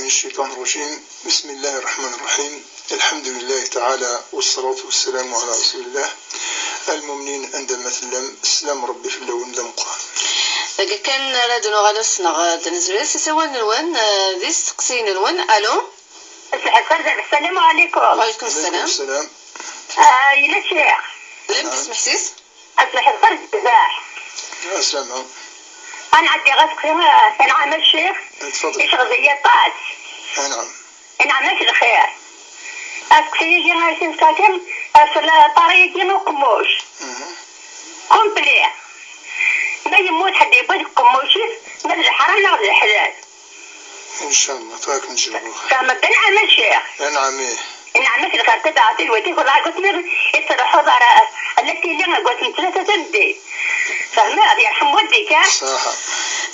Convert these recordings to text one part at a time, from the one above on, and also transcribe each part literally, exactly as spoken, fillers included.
من الشيطان الرجيم. بسم الله الرحمن الرحيم. الحمد لله تعالى والصلاة والسلام على رسول الله. المؤمنين عندما تلم السلام ربي في اللون لم قرآن. Dagi kan ara d-nuɣal ad s-neɣ ad nezwir s isawalen-nwen, eh, d isteqsiyen-nwen. Alo? Asḥafer, السلام عليكم. وعليكم السلام. السلام. آه، يلا شيخ. Llan d ismeḥsis? Asḥafer, السلام. Asama. أنا عندي غسق في، أنا عام الشيخ. تفضل. يشغل زي الطاس. نعم. نعم، ماشي الخير. أسقسي يجي غير سي مساكن، أصل طاري يجي من قموش. كومبلي. ما يموت حد يبغي قموشي، من الحرام ناخذ الحلال. إن شاء الله، تراك نجيبوه. فما بين عام الشيخ. نعم، إيه. نعم، ماشي الخير، تبع في الوتي، والله قلت لي، يترحوا ضرا، التي اللي قلت لي ثلاثة تمدي. فهمت؟ يرحم والديك، ها؟ صح.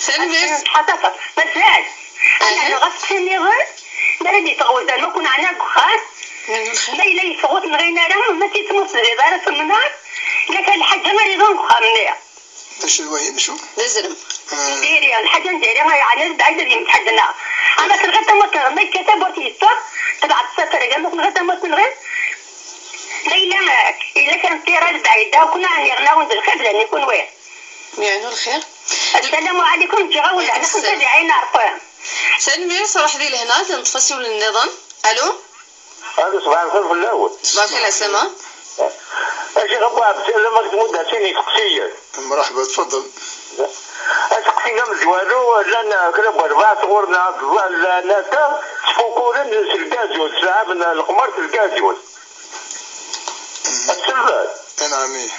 Tanemmirt. Tḥaṭafeḍ. Mazal. Aha. Ɛni ɣas ttiniḍen? Mi ara d-yeffeɣ wazal, ma kun ɛna deg uxxam? Menhu lxir? Ma yella yeffeɣ ur t-nɣin ara, ma tt-yettmussed ara s nnhar, illa kan lḥaǧa ara iḍun deg uxxam-nni. D acu d wayen, acu? D azrem. Ah. Diri, lḥaǧa n diri, ɛni d bɛid ad yemmet ḥedd-nneɣ. Ama tenɣiḍ tamurt-nneɣ, ma yekka tawwurt yeffeɣ, tebɛed s afrag, ama tenɣiḍ tamurt-nneɣ, ma yella, yella kan ṭṭira d bɛida, kun ɛni ɣnawen d lxir, d ayen kunwi. Meɛnu lxir. Assalamu ɛlikum, ǧǧiɣ-awen leɛna xemsa dɛayen ar qura. Tanemmirt, ruḥ di lehna, ad neṭṭef asiwel nniḍen. Alo? Alo, ṣbeḥ lxir fell-awen. Ṣbeḥ lxir, ɛeslama. Aci ɣef Ɛebd Salam, ad k-tmudd sin iseqsiyen. Mreḥba, tfaḍel. Aseqsi amezwaru, llan kra n werbaɛt ɣur-neɣ, llan akka, ttfukuren s lgazul, sɛaben leqmar s lgazul. Ad tselbeḍ? Anɛam, ih.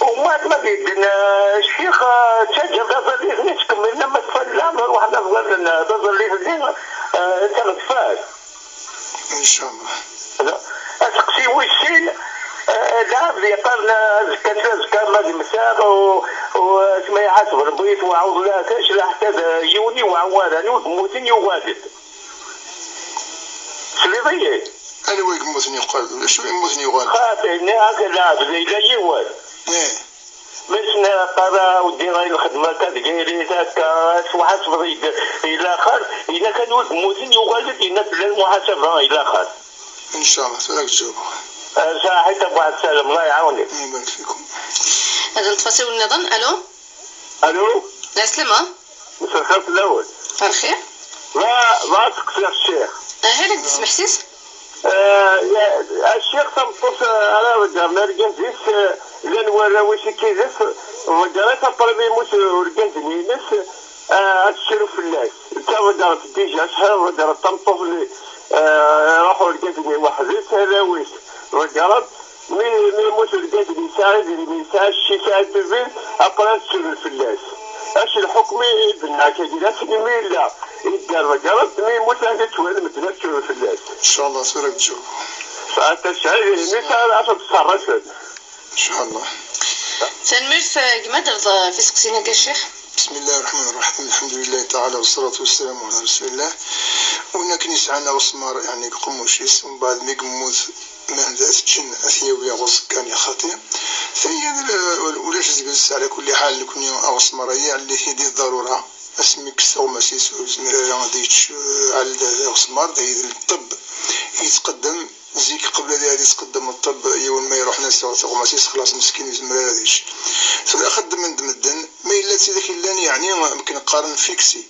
Umbeɛd ma d-yedden, eh, ccix, eh, ttaǧǧan taẓallit-nni, ttkemmilen ama tfalla, ma ruḥen ad ẓallen, eh, taẓallit-nni, eh, taɣezfat. Incallah. Aseqsi wis sin, eh, lɛebd yeqqaren, eh, azekka s azekka ma d-mteɣ, u, u, asma iḥaseb Rebbi, twaɛuḍ la, taclaḥt, ad, eh, yiwen iwaɛu ara, ur d-mmuten yuɣal-d. Tesliḍ-iyi? Anwa i yemmuten yuɣal-d? Ulac wi yemmuten yuɣal-d. Xaṭi, nniɣ-ak lɛebd yella yiwen. Ih. Mi s-nniɣ qqar, a, wdiɣ ay lxedma akka d gayri, akka, twaḥasbeḍ i, i laxer, yella kan ur d-mmuten yuɣal-d, yenna fell-as muḥasaba i laxer. Incallah, tura ad k-ǧawbeɣ. Ah, saḥit a Buɛad Salem, Allah iɛawen-ik. Ibarak fikum. Ad neṭṭef asiwel nniḍen. Alo? Alo? Ɛeslama. Mselxir fell-awen. Lxir. Ma, ma ad teqsiɣ ccix. Aha, la d-ismeḥsis. Eh, ya, a ccix, tameṭṭut, eh, ara ḍeggren argaz-is, eh, llan warraw-is i k-ides, ḍeggren-t, après mi yemmut urgaz-nni-ines, eh, ad tettru fell-as. Netta ḍeggren-t déjà, acḥal ḍeggren tameṭṭut-nni, eh, iruḥ urgaz-nni weḥd-s, arraw-is ḍeggren, Mi, mi yemmut urgaz-nni yesɛa idrimen, yesɛa cci, yesɛa tubin, après ad tturun fell-as. Acu lḥukm i d-nniɣ-agi, d asmi mi yella yedder ḍeggren-t, mi yemmut ad yettwali medden ad tturun fell-as. Incallah, tura ad k-ǧawbeɣ. Sɛant acɛil, mi sɛan acu d-ṣṣerrafen. Incallah. Tanemmirt, eh, gma, ad d-terreḍ, eh, ɣef iseqsiyen-agi, a ccix. بسم الله الرحمن الرحيم. الحمد لله تعالى والصلاة والسلام على رسول الله. Win akken yesɛan aɣesmar, yeɛni deg uqemmuc-is, umbeɛd mi yemmut, ma d at ǧǧen, ad t-yawi ɣer uẓekka-nni xaṭi. Tayya d, ulac zgel, ɛla kulli ḥal, nekni aɣesmar-agi, yeɛli-t-id di ḍḍarura. Asmi yekkes tuɣmas-is, ur yezmir ara ad yečč, eh, ɛla d aɣesmar, d ayen d ṭṭeb i yettqeddem. Zik, qbel ad iɛeddi yetqeddem ṭṭeb, yiwen ma iruḥen ad s-yaɣ tuɣmas-is, xlaṣ meskin ur yezmir ara ad yečč. Tura xeddmen-d medden, ma yella d tidak yellan, yeɛni, amek qqaren, fixé.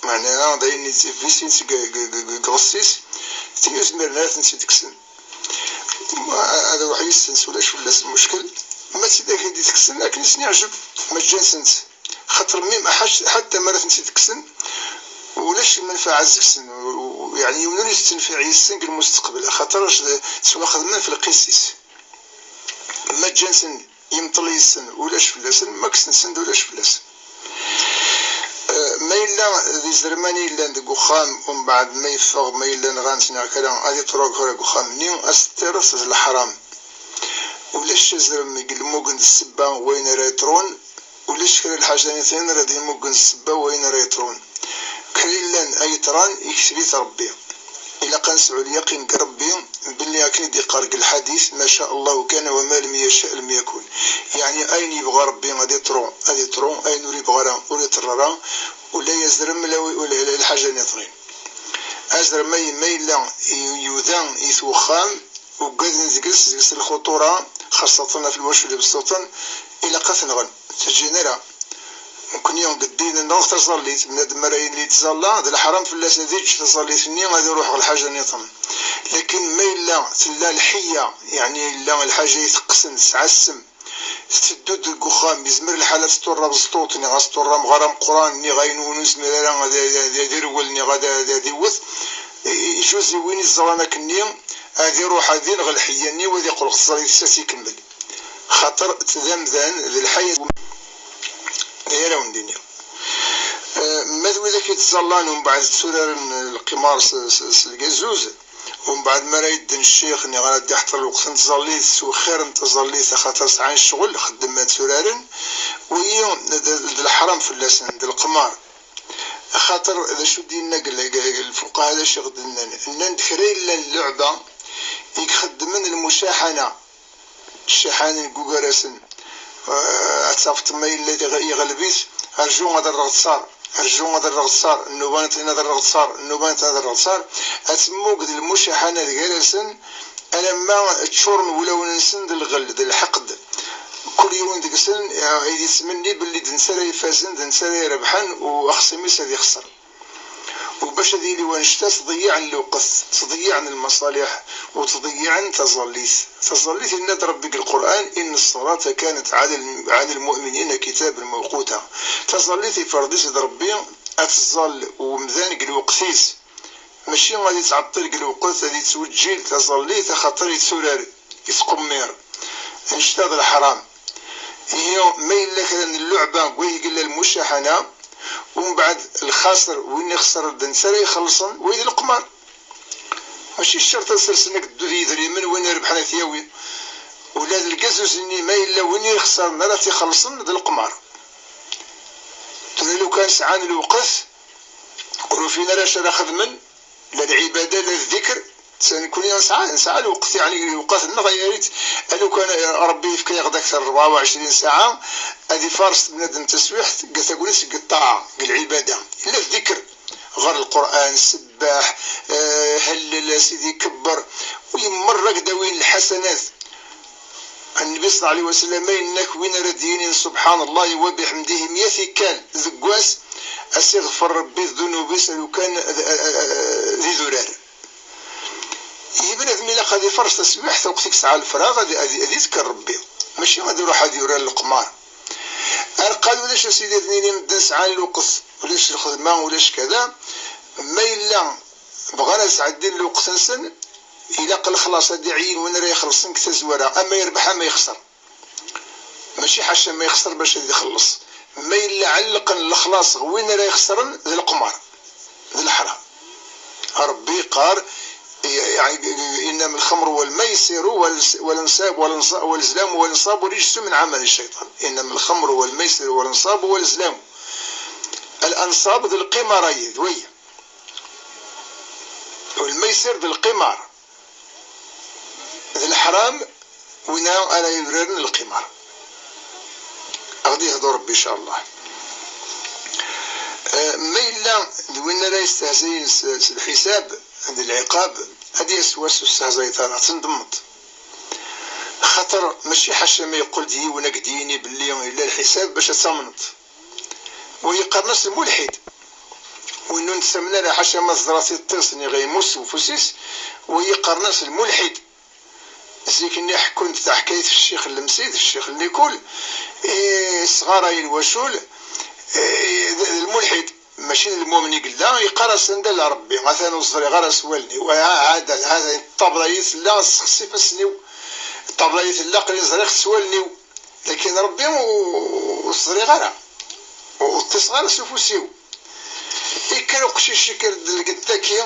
Meɛna d ayen i d vicié seg, g-, g-, g-, ɣessis, tin ur zmiren ara ad tent-id-kksen. Ad iruḥ yis-sent, ulac fell-as lmuckel. Ma d tidak i d-itekksen, akken i sen-iɛǧeb, ma ǧǧan-sent. Xaṭer mi, ḥac-, ḥatta mi ara tent-id-kksen, ulac lmenfaɛa seg-sen, u-, u-, yeɛni yiwen ur yettenfiɛ yis-sen deg lmustaqbel, axaṭer ttwaxedmen f lqis-is. Ma ǧǧan-sen yemṭel yis-sen, ulac fell-asen, ma kksen-sen-d, ulac fell-asen. Eh, ma yella d izerman i yellan deg uxxam, umbeɛd ma yeffeɣ, ma yella nɣan-t neɣ kra, ad iṭru kra deg uxxam-nni, ad s-t-tirreḍ d leḥram. Ulac azrem deg lmugen d ssebba wayen ara iṭrun, ulac kra n lḥaǧa nniḍen ara d-imuggen ssebba wayen ara yeḍrun. Kra yellan ay yeḍran, yekteb-it Ṛebbi. Ilaq ad nesɛu lyaqin deg Ṛebbi, belli akken i d-yeqqar deg lḥadit, "Ma ca Allahu kana wa ma lem yaca lem yakun." Yeɛni ayen yebɣa Ṛebbi ad iḍru, ad iḍru, ayen ur yebɣi ara ur iḍerru ara, ula azrem ula, ula, ula lḥaǧa nniḍen. Azrem ma yella yuda i twexxam, uggaden deg-s, deg-s lxuṭura, xaṣṣaten ɣef lwacul ibesṭuṭen, ilaq ad t-nɣen. Ur tt-ǧǧin ara. Nekkni deg ddin nneɣ taẓallit, bnadem ara yili yettẓalla, d leḥram fell-as ad yeǧǧ taẓallit-nni, ad iruḥ ɣer lḥaǧa nniḍen. Lakin ma yella tella lḥeyya, yeɛni yella lḥaǧa iteqqsen, tesɛa ssem, tetteddu-d deg uxxam, yezmer lḥal ad teṭṭurr abesṭuṭ, niɣ ad teṭṭurr amɣar ameqqran, niɣ ayen ur nezmir ara ad, ad, ad, ad irwel, niɣ ad, ad, ad iwet. I-, i-, iǧuz i win iẓran akkenni, ad iruḥ ad ineɣ lḥeyya-nni, u ad iqqel ɣer tẓallit-is ad tt-ikemmel. Xaṭer d amdan d lḥayat d yarawen d-iniɣ. Eh, ma d widak i ttẓallan, umbeɛd tturaren lqimar s, s, s lgazuz, umbeɛd mi ara yedden ccix, niɣ ara d-iḥeṭṭer lweqt n tẓallit, ttwexxiren taẓallit, axaṭer sɛan ccɣel, xeddmen ad tturaren, wigi d, d, d leḥram fell-asen, d leqmar. Axaṭer d acu d-yenna g-, g-, g-, lfuqaha, d acu i ɣ-d-nnan? Nnan-d kra yellan lluɛba i ixeddmen lmucaḥana, cciḥan deg ugar-asen. Eh, ad tafeḍ ma yella iɣ-, iɣleb-it, rju ad rreɣ ttṣar, rju ad rreɣ ttṣar, nnuba-nniḍen ad rreɣ ttṣar, nnuba-nniḍen ad rreɣ ttṣar. Ad temmuged lmucaḥana d gar-asen, alamma ččuren wulawen-nsen d lɣel, d lḥeqd. Kul yiwen deg-sen, eh, ad yettmenni belli d netta ara ifazen, d netta ara irebḥen, u axṣim-is ad ixṣer. U bac ad yili wanect-a, ttḍeyyiɛen lweqt, ttḍeyyiɛen lmaṣaliḥ, u ttḍeyyiɛen taẓallit. Taẓallit, yenna-d Ṛebbi deg Lqur'an: "Inna ṣṣalata kanat ɛala l-, ɛala lmu'minina kitaban mawquta." Taẓallit, iferḍ-itt-id Ṛebbi, ad tẓall umdan deg lweqt-is. Mačči ad yettɛeṭṭil deg lweqt, ad yettweǧǧil taẓallit, axaṭer yetturar, yettqemmir. Annect-a d leḥram. Ihi, ma yella kra n lluɛba deg wayeg yella lmucaḥana, umbeɛd lxaṣer, win ixesren d netta ara ixellṣen, wagi d leqmar. Mačči ccerṭ ad sersen akked ddud yidrimen, win irebḥen ad t-yawi. Ula d lgazuz-nni, ma yella win ixesren ara t-ixellṣen, d leqmar. Tura lukan sɛan lweqt, ur ufin ara acu ara xedmen, la lɛibada, la ddikr. Nekkni nesɛa, nesɛa lweqt, yeɛni lewqat-nneɣ ay arit. Alukan Ṛebbi yefka-yaɣ-d akter n rebɛa u ɛecrin saɛa, ad ifaṛes bnadem taswiḥt deg tagnit, deg ṭṭaɛa, deg lɛibada. Yella ddikr, ɣer Lqur'an, sebbeḥ, eh, hellel, a Sidi kebber, u yemmerra deg dawi n lḥasanat. Nnbi ṣella Llahu ɛalayhi wa sallam, ma yenna-k win ara d-yinin subḥan Llah wa biḥemdihi mya tikkal deg wass, ad s-iɣfer Ṛebbi ddunub-is alukan d, d, d, d idurar. Ihi bnadem ilaq ad iferṛes taswiḥt, lweqt i yesɛa lefraɣ, ad, ad, ad izekker Ṛebbi. Mačči ad iruḥ ad yurar leqmar. Ar qal ulac, a Sidi, ad nini medden sɛan lweqt, ulac lxedma, ulac kada. Ma yella bɣan ad sɛeddin lweqt-nsen, ilaq lexlaṣ ad iɛeyyen win ara ixellṣen deg tazwara, ama yerbeḥ ama yexṣer. Mačči ḥaca ma yexṣer bac ad ixelleṣ. Ma yella ɛellqen lexlaṣ ɣer win ara ixesren, d leqmar, d leḥram. Ṛebbi yeqqar, يعني: "إنما الخمر والميسر والس-، والأنصاب والأنص-، والأزلام والأنصاب رجس من عمل الشيطان." إنما الخمر والميسر والأنصاب والأزلام. Al-ansab d lqimar-ayi, d waya. Lmaysir d lqimar. D leḥram wina ara yuraren lqimar. Ad ɣ-d-yehdu Ṛebbi, ncallah. Eh, ma yella d win ara yestehzayen s, s lḥisab d lɛiqab, ad d-yas wass ur stehzayet ara, ad tendemmeḍ. Xaṭer mačči ḥaca ma yeqqel-d yiwen ad k-d-yini belli yella lḥisab bac ad tamneḍ. Wa yeqqaren-as lmulḥid. Win ur nettamen ara, ḥaca ma teẓra tiṭ-is niɣ yemmut s ufus-is, wa yeqqaren-as lmulḥid. Zik-nni ḥekkun-d taḥkayt f ccix n Lemsid, f ccix n Likul, i ṣṣɣara i lwacul, i, d, d lmulḥid, mačči d lmumen i yella, yeqqar-as anda la Ṛebbi, atan ur ẓriɣ ara s wallen-iw, ha-, hada, hada, ṭṭabla-yi tella tessexsi ifassen-iw, ṭṭabla-yi tella aql-i ẓriɣ-t s wallen-iw. Lakin Ṛebbi ur, ur t-ẓriɣ ara, ur ṭṭiseɣ ara s ufus-iw. Ikker uqcic, ikker-d lged-agi,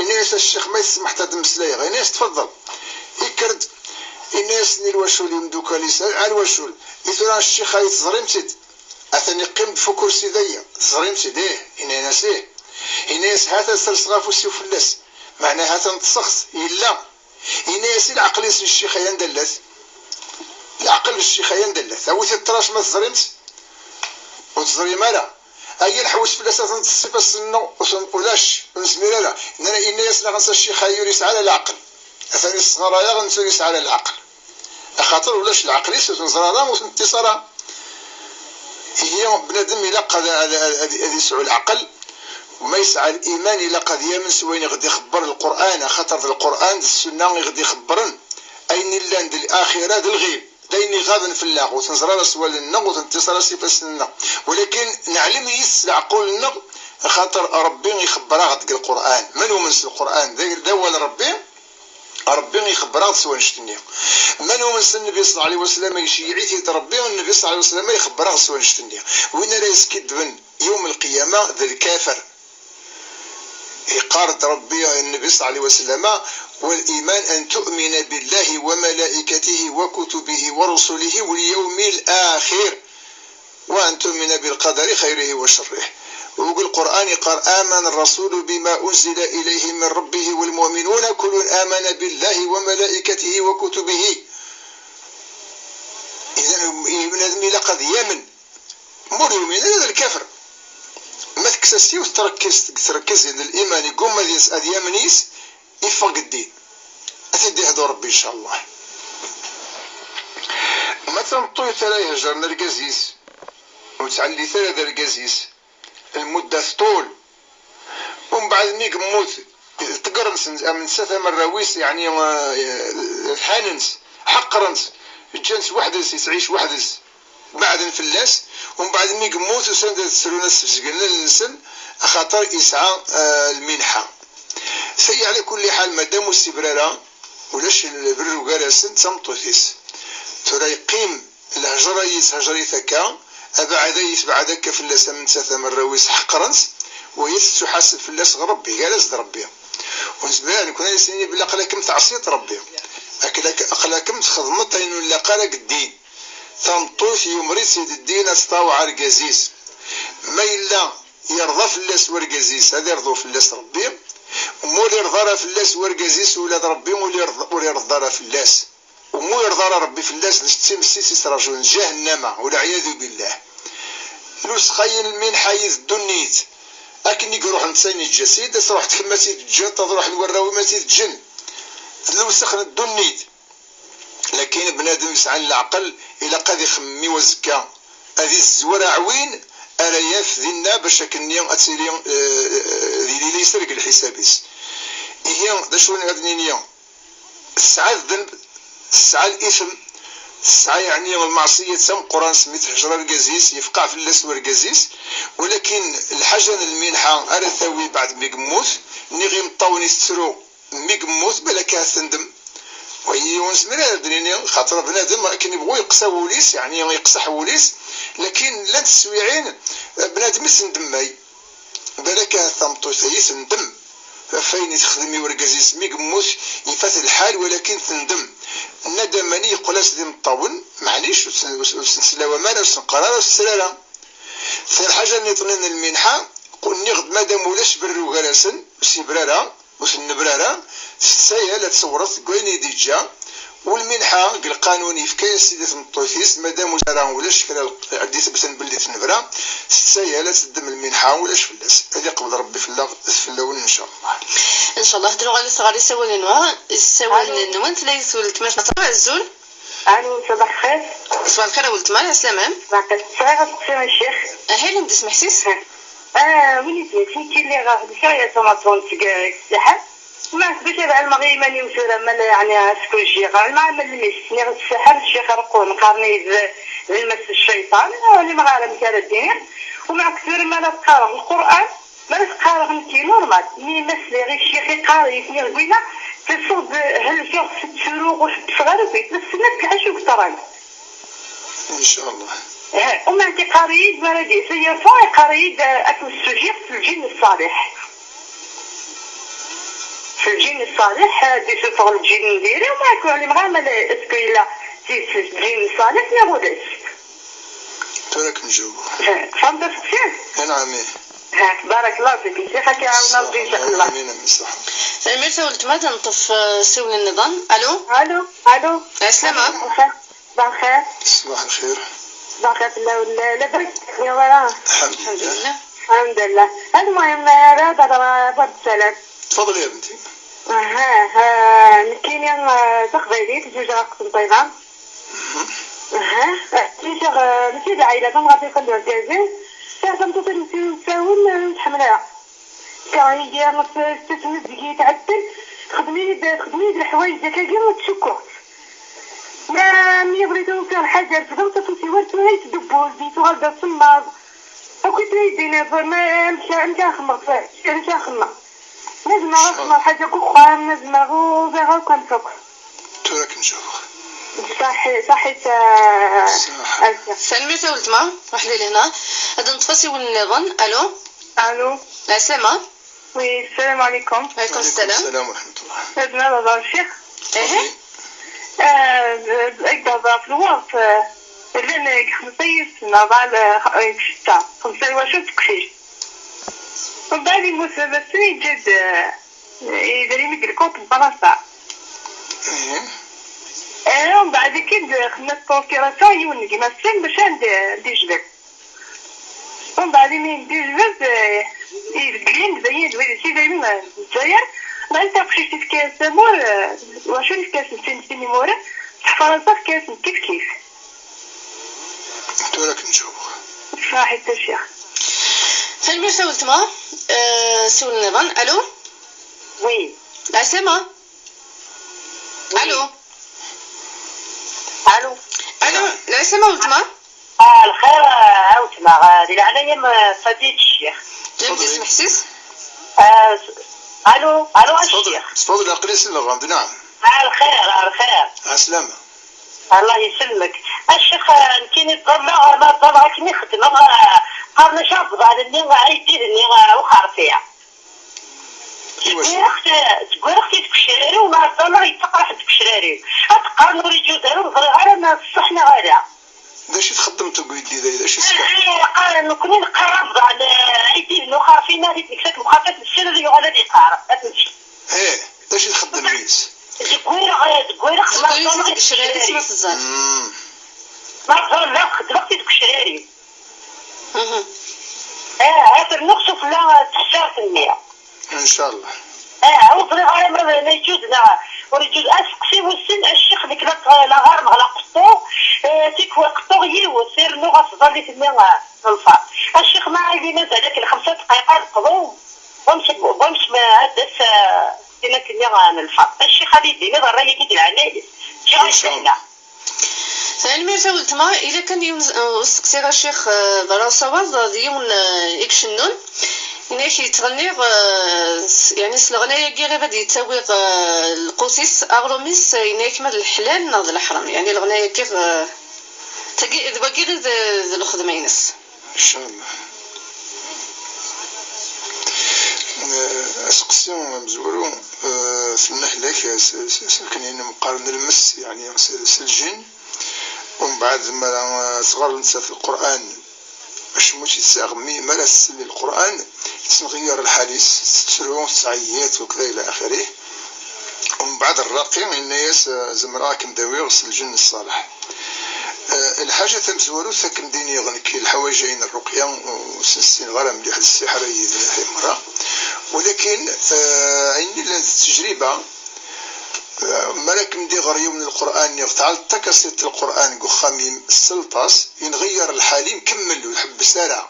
ini-as: "A ccix, ma yi-tsemḥeḍ ad d-mmeslayeɣ." Ini-as: "Tfeḍḍel." Ikker-d, ini-as-nni lwacul i umdukal-is: "A, a lwacul, i tura ccix-ayi teẓrim-t-id? Atan iqqim-d f ukursi daya, teẓrim-t-id?" "Ih." Ini-as: "Ih." Ini-as: "Hata serseɣ afus-iw fell-as, meɛna hata ṭṭseɣ-t, yella." Ini-as i leɛqel-is n ccix-ayi anda llat. Leɛqel n ccix-ayi anda llat. Awit-t ṭṭrac ma teẓrim-t. Ur teẓrim ara. Aya nḥewwes fell-as, atan s ifassen-nneɣ, ur ten-, ulac, ur nezmir ara. Nna-, yenna-yasen aɣ-nsa ccix-agi ur yesɛi ara leɛqel. Atan yesɣaray-aɣ, netta ur yesɛi ara leɛqel. Axaṭer ulac leɛqel-is, ur t-neẓra ara, ur t-nettis ara. Ihi, bnadem ilaq ad, ad, ad, ad, ad yesɛu leɛqel, ma yesɛa liman ilaq ad yamen s wayen i ɣ-d-ixebber Lqur'an, axaṭer d Lqur'an d ssunna i ɣ-d-ixebbren ayen illan d laxira d lɣib. D ayen iɣaben fell-aɣ, ur t-neẓra ara s wallen-nneɣ, ur t-nettis ara s ifassen-nneɣ. Walakin neɛlem-it s leɛqul-nneɣ, axaṭer Ṛebbi ixebber-aɣ-d deg Lqur'an. Ma numen s Lqur'an, d, d awal Ṛebbi, Ṛebbi ixebber-aɣ-d s wanect-nni. Ma numen s Nnbi ṣella Llahu ɛalayhi wa sallam, iceyyeɛ-it-id Ṛebbi, Nnbi ṣella Llahu ɛalayhi wa sallam ixebber-aɣ s wanect-nni. Win ara yeskiddben yawm lqiyama d lkafer. Iqqar-d Ṛebbi, Nnbi ṣella Llahu ɛalayhi wa sallam: والإيمان أن تؤمن بالله وملائكته وكتبه ورسله واليوم الآخر وأن تؤمن بالقدر خيره وشره. Deg Lqur'an iqqar: آمن الرسول بما أنزل إليه من ربه والمؤمنون كل آمن بالله وملائكته وكتبه. Idan, bnadem ilaq ad yamen. Ma ur yumin ara d lkafr. Ma tekkes-as yiwet trekkizt deg trekkiẓin n liman, yeggumma ad yas-, ad yamen yis, iffeɣ deg ddin. Ad t-id-ihdu Ṛebbi, ncallah. Ma d tameṭṭut ara ihejren argaz-is, ur ttɛellit ara d argaz-is lmudda tṭul. Umbeɛd mi yemmut, ṭeggren-tt, am netta tamerraw-is, yeɛni, eh, lḥanen-tt, ḥeqren-tt, ǧǧan-tt weḥd-s, yettɛic weḥd-s, beɛden fell-as. Umbeɛd mi yemmut, usan-d ad ttrun, ad sbezgen allen-nsen, axaṭer yesɛa, eh, lminḥa. Tayi, ɛla kulli ḥal, madam ur s-ibra ara, ulac lberru gar-asen d tameṭṭut-is. Tura yeqqim lehjer-ayi yetthejjir-it akka, abeɛɛed-ayi yetbeɛɛed akka fell-as am netta tamerraw-is ḥeqren-tt, waya tettuḥaseb fell-as ɣer Ṛebbi, gar-as d Ṛebbi. Ur nezmir ara nekkni ad as-nini belli aql-akem teɛṣiḍ Ṛebbi. Aql-ak-, aql-akem txedmeḍ ayen ur nlaq ara deg ddin. Tameṭṭut yumer-itt-id ddin ad tṭaweɛ argaz-is. Ma yella yerḍa fell-as wergaz-is, ad irḍu fell-as Ṛebbi. Ma ur irḍa ara fell-as wergaz-is, ula d Ṛebbi ur irḍ-, ur irḍa ara fell-as. U ma ur irḍa ara Ṛebbi fell-as, d times i tt-ittraǧun, ǧahennama, ulɛiyadu billah. Lewsexa-yi n lminḥa-yi d ddunit. Akken i iruḥ netta i yeǧǧa-tt-id, ad truḥ tkemma ad tt-id-ǧǧeḍ, ad ruḥen warraw-im ad tt-id-ǧǧen. D lewsex n ddunit. Lakin bnadem yesɛan leɛqel, ilaq ad ixemmem i wazekka. Ad izezwer aɛwin ara yaf dinna, bac akkenni ad tili, eh, eh, di lila yesser deg lḥisab-is. Ihi, d acu ad nini? Tesɛa ddneb, tesɛa litem, tesɛa, yeɛni, lmeɛṣiyya d tameqqrant, mi tehjer argaz-is, yefqeɛ fell-as wergaz-is, walakin lḥaǧa n lminḥa ara tawi beɛd mi yemmut, niɣ imeṭṭawen i tettru mi yemmut, balak ahat tendem. Wayi ur nezmir ara ad d-nini, xaṭer bnadem akken ibɣu yeqsa wul-is, yeɛni yeqseḥ wul-is, lakin llant teswiɛin, bnadem i tendemmay. Balak ahat tameṭṭut-ayi tendem ɣef wayen i texdem i wergaz-is mi yemmut, ifat lḥal, walakin tendem. Nnadama-nni yeqqel-as d imeṭṭawen, maɛlic, ur s-, ur s-, ur s-, ur s-neslaw ara, ur s-neqqar ara, ur s-ttru ara. Lḥaǧa nniḍen n lminḥa, qu-, nniɣ-d madam ulac berru gar-asen, ur s-yebra ara, ur s-nebra ara, tettayal ad tewret deg wayen i d-yeǧǧa, u lminḥa deg lqanun yefka-yas-id i tmeṭṭut-is, madam ur ara ulac kra ad d-ithebten belli tennebra, tettayal ad teddem lminḥa, ulac fell-as. Ad iqbel Ṛebbi fell-aɣ d fell-awen, ncallah. Ncallah. Ad nuɣal ɣer isawalen-nwen. Isawalen-nwen, tella yiwet weltma. Azul. Alo, ṣbaḥ lxir. Ṣbaḥ lxir a weltma, ɛeslama. Ṣbaḥ lxir. Sɛiɣ asteqsi a ccix. Ahil, am d-ismeḥsis. Ah, win i d-yasin kili ɣer xedmeɣ ya tamaṭunt seg, seg Saḥel. Ma bac ad ɛelmeɣ i iman-iw tura, ma la, yeɛni, asku jjiɣ. Ɛelmeɣ ama lmis, nniɣ d Saḥel, ccix Reqqun, qqaren-iyi d, d lmas n cciṭan. Ur ɛlimeɣ ara amek ara d-iniɣ. U meɛna tura ma la qqareɣ Lqur'an, ma la qqareɣ nekki normal. Mi ma sliɣ i ccix iqqar-iyi-t, nniɣ, winna, ttaseɣ-d, helkeɣ, ttruɣ, ur ḥebbseɣ ara akk. Tessneḍ lḥaǧa i yeḍran. Incallah. Eh, u meɛna iqqar-iyi-d, mi ara d-yas yiḍ, iqqar-iyi-d, eh, ad kem-ssujjiɣ s lǧin ṣṣaliḥ. S lǧin ṣṣaliḥ, eh, ad d-isuffeɣ lǧin n diri, u meɛna ur ɛlimeɣ ara ma la, est-ce que yella d tidet lǧin ṣṣaliḥ neɣ ulac? Tura ad kem-ǧawbeɣ. Eh, tfehmeḍ aseqsi? Anɛam, ih. Eh, barakallahu fik, ccix, ad k-iɛawen Ṛebbi, incallah. Amin, amin, ṣaḥa. Tanemmirt a weltma, ad neṭṭef, eh, asiwel nniḍen. Alo? Alo, alo. Ɛeslama. Ṣbaḥ lxir. Ṣbaḥ lxir. Barka fell-awen, la, labas, ur teḥmiḍ ara? Alḥemdulillah. Alḥemdulillah. Almuhim, ara d-hedreɣ, bab ssalam. Tfaḍel ya bnti. Aha, ha, nekkini, ah, d taqbaylit, zewǧeɣ ɣer Qsenṭina. Aha, ah, mačči d, ah, mačči d lɛayla, d amɣar yeqqen d urgaz-is. Sɛiɣ tameṭṭut n sin n yisawen, ah, ur tḥemmel ara. Tekreh-iyi, tettasem-d deg-i, tɛeddel, txeddem-iyi-d, txeddem-iyi-d leḥwayeǧ akkagi, ur ttcukkuɣ. Ma mi yebɣi tufiɣ lḥaǧa refdeɣ-tt, afus-iw ar tura yesdubbuz, yettuɣal d asemmaḍ. Akk i d-nniḍen, ma amek, amek ara xedmeɣ, amek ara xedmeɣ? Ma zemreɣ ad xedmeɣ lḥaǧa deg uxxam, ma zemreɣ ur ẓriɣ akk amek akk. Tura ad kem-jawbeɣ. Ṣaḥi-, ṣaḥit, ah, Ṣaḥa. Azekka. Tanemmirt a weltma, ruḥ di lehna. Ad neṭṭef asiwel nniḍen. Alo? Alo? Ɛeslama? Oui, السلام عليكم. وعليكم السلام. السلام ورحمة الله. Ad nehder ccix. Ihi? Ad d-hedreɣ ɣef lweqt, eh, llan deg xemsa yid-sen, neɣ ḍal, eh, deg setta, xemsa lwacu d teqcict. Mbeɛd yemmut baba-tsen, yeǧǧa-d, eh, idrimen deg lkunt n Fransa. Ihi? Eh, mbeɛd akken d-, xedmen procuration yiwen n gma-tsen bac ad d-, d-ijbed. Mbeɛd imi d-ijbed, eh, ibeddel-in-d bayen d wid s idrimen n Lezzayer, mbeɛd taqcict yefka-yas amur, eh, wacu yefka-yas sin, sin imuren, s Fransa tefka-yas kif kif. Tura ad kem-jawbeɣ. Ṣaḥit a ccix. Tanemmirt a weltma. Eh, siwel nniḍen. Alo? Oui. Ɛeslama? Oui. Alo? Alo? Alo, lɛeslama a weltma? Ah, lxir, ah, a weltma, ah, di leɛnaya-m, ah, ṣṣadit ccix. Lemdi smeḥsis? Ah, s-, alo, alo, a ccix. Tfadel, aql-i s lɣand, naɛam. Ah, lxir, ah, lxir. Ɛeslama. Allah yesselmek. A ccix, ah, nekkini ẓẓalleɣ, ma ẓẓalleɣ akken i xeddmeɣ, ah, qqaren-ak abḍan-nni, ah, ayeddid-nni, ah, uxerfi. Iwacu? Teggareɣ-t, teggareɣ-t deg ucrari, u ma ẓẓalleɣ yettaqraḥ deg ucrari. Ad teqqaren ur iǧuz ara, ur ẓriɣ ara ma d ṣṣeḥ neɣ ala. D acu i txeddmeḍ deg uyeddid-agi? D acu i tefkiḍ? Eh, qqaren, nekkni neqqar abḍan, eh, ayeddid n uxerfi, ma di tneksa n uxerfi, ad t-nessired, yuɣal ad yeqqar, ad t-nefk. Eh, d acu i txeddem yis? Zeggareɣ, eh, zeggareɣ-t, ma ẓẓalleɣ-t deg ucrari. Mm. Ma ẓẓalleɣ-t, xeddmeɣ-t deg ucrari. Mhm. Ah, ad rnuɣ sufella n teḥsart-nni. Ncallah. Ah, ur ẓriɣ ara ma, ma yeǧǧuz neɣ ur yeǧǧuz. Aseqsi wissen, a ccix, nekk la, la ɣarmeɣ la qeṭṭuɣ, eh, tikwal qeṭṭuɣ yiwet, i rnuɣ aẓallit-nni, ah, n lfar. A ccix, ma ɛidi mazal-ak lxemsa dqayeq ad qḍuɣ, wamek, wamek ma ad d-tas, ah, tin akkenni, ah, n lfar. A ccix, ad yi-d-tiniḍ rray-agi d leɛnaya-k. Ǧǧiɣ-ak sahla. Tanemmirt a weltma, ila kan yiwen, eh, usteqsi a ccix, eh, Barasawaḍ, d yiwen, eh, i icennun. Ini-ak yettɣenni, eh, s-, yeɛni s leɣnaya-agi ɣef ad yettawi, eh, lqut-is, aɣrum-is, eh, ini-ak ma d leḥlal neɣ d leḥram. Yeɛni leɣnaya-agi, eh, tagi, d wagi i d, d lxedma-ines. Ncallah. Eh, aseqsi amezwaru, eh, tenna hlak, eh, s, s, s, akken i meqqaren lmes, yeɛni s, s lǧin, umbeɛd mi ara, eh, tɣer netta f Lqur'an, acemma ur tt-yessaɣ, mi, mi ara tsel i Lqur'an, yettnɣeyyer lḥal-is, tettru, tettɛeyyiḍ, ukda ila axirih. Umbeɛd rraqi yenna-yas, eh, zemreɣ ad kem-d-awiɣ s lǧenn ṣṣaleḥ. Eh, lḥaǧa tamezwarut, ad kem-d-iniɣ nekk, lḥawaǧ-a n rruqya, ur s-nessineɣ ara mliḥ, d ssiḥra yid-neɣ i merra. Walakin, eh, ayen yellan d ttejriba, eh, mi ara kem-d-iɣer yiwen n Lqur'an, niɣ tɛelleḍ takasiṭ n Lqur'an deg uxxam-im, tesleḍ-as, yenɣeyyer lḥal-im, kemmel, ur ḥebbes ara.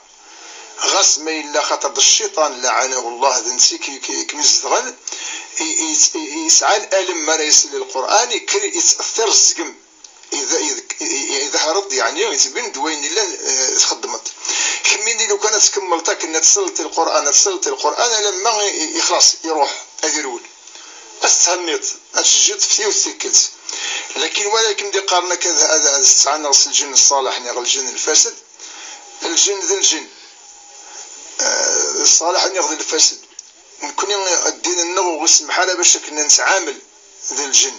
Ɣas ma yella xaṭer d cciṭan, laɛanahu Allah, d netta i k-, i k-, i kem-izedɣen, i, i, i, i yesɛa lalem mi ara isel i Lqur'an, yekker yettɛeṭṭir zzgem. Id-, id-, i-, i-, idehher-d, yeɛni, yettbin-d wayen yellan, eh, txeddmeḍ. Kemmini lukan ad tkemmleḍ akken ad tselleḍ i Lqur'an, ad tselleḍ i Lqur'an, alamma i, i, ixlaṣ, iruḥ, ad irwel. Ad tethenniḍ, ad tejjiḍ f yiwet tikkelt. Lakin wala akken d-iqqaren akka ad, ad, ad tettɛanaɣ s lǧin ṣṣaleḥ neɣ lǧin lfased, lǧin d lǧin. Eh, ṣṣaleḥ niɣ d lfased. Nekni ddin-nneɣ ur ɣ-isemmeḥ ara bac akken ad nettɛamel d lǧen.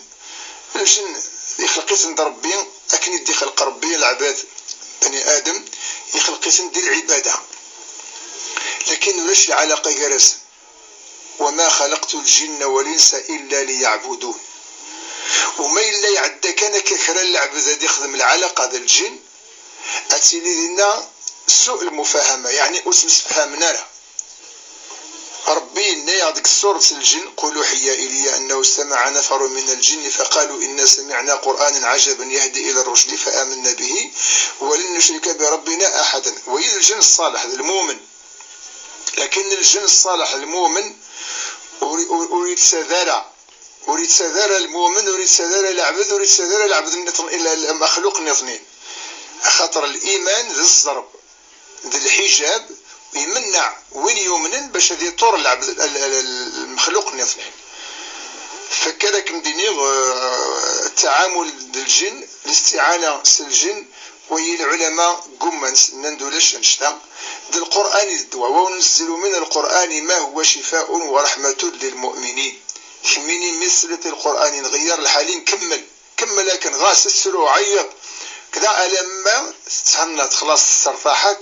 Lǧen ixleq-iten-d Ṛebbi akken i d-ixleq Ṛebbi lɛebad, bani Adem, ixleq-iten di lɛibada. Lakin ulac lɛalaqa gar-asen. وما خلقت الجن والإنس إلا ليعبدون. U ma yella iɛedda kan akka kra n lɛebd ad ixdem lɛalaqa d lǧin, Ad tili dinna suq lmufahama, yeɛni ur ttemsefhamen ara. Ṛebbi yenna-yaɣ deg surat Lǧin: "قل أوحي إلي أنه استمع نفر من الجن فقالوا إنا سمعنا قرآنا عجبا يهدي إلى الرشد فآمنا به ولن نشرك بربنا أحدا." Wa d lǧin ṣṣaleḥ, d lmumen. Lakin lǧin ṣṣaleḥ, lmumen, ur, ur, ur yettad ara, ur yettad ara lmumen, ur yettad ara leɛbed, ur yettad ara leɛbed nniḍen, ila lmexluq nniḍen. Axaṭer liman d zzerb, d lḥijab, imenneɛ win yumnen bac ad iṭur lɛebd, l-, l-, l-, lmexluq nniḍen. Fakk ara kem-d-iniɣ, eh, ttaɛamul d lǧin, listiɛana s lǧin, wagi lɛulama ggumman, s-, nnan-d ulac annect-a. D Lqur'an i d ddwa. "وننزل من القرآن ما هو شفاء ورحمة للمؤمنين." Kemmini mi tesliḍ i Lqur'an inɣeyyer lḥal-im, kemmel. Kemmel akken, ɣas ttru, ɛeyyeḍ. Kda alamma tethennaḍ, xlaṣ, testertaḥeḍ,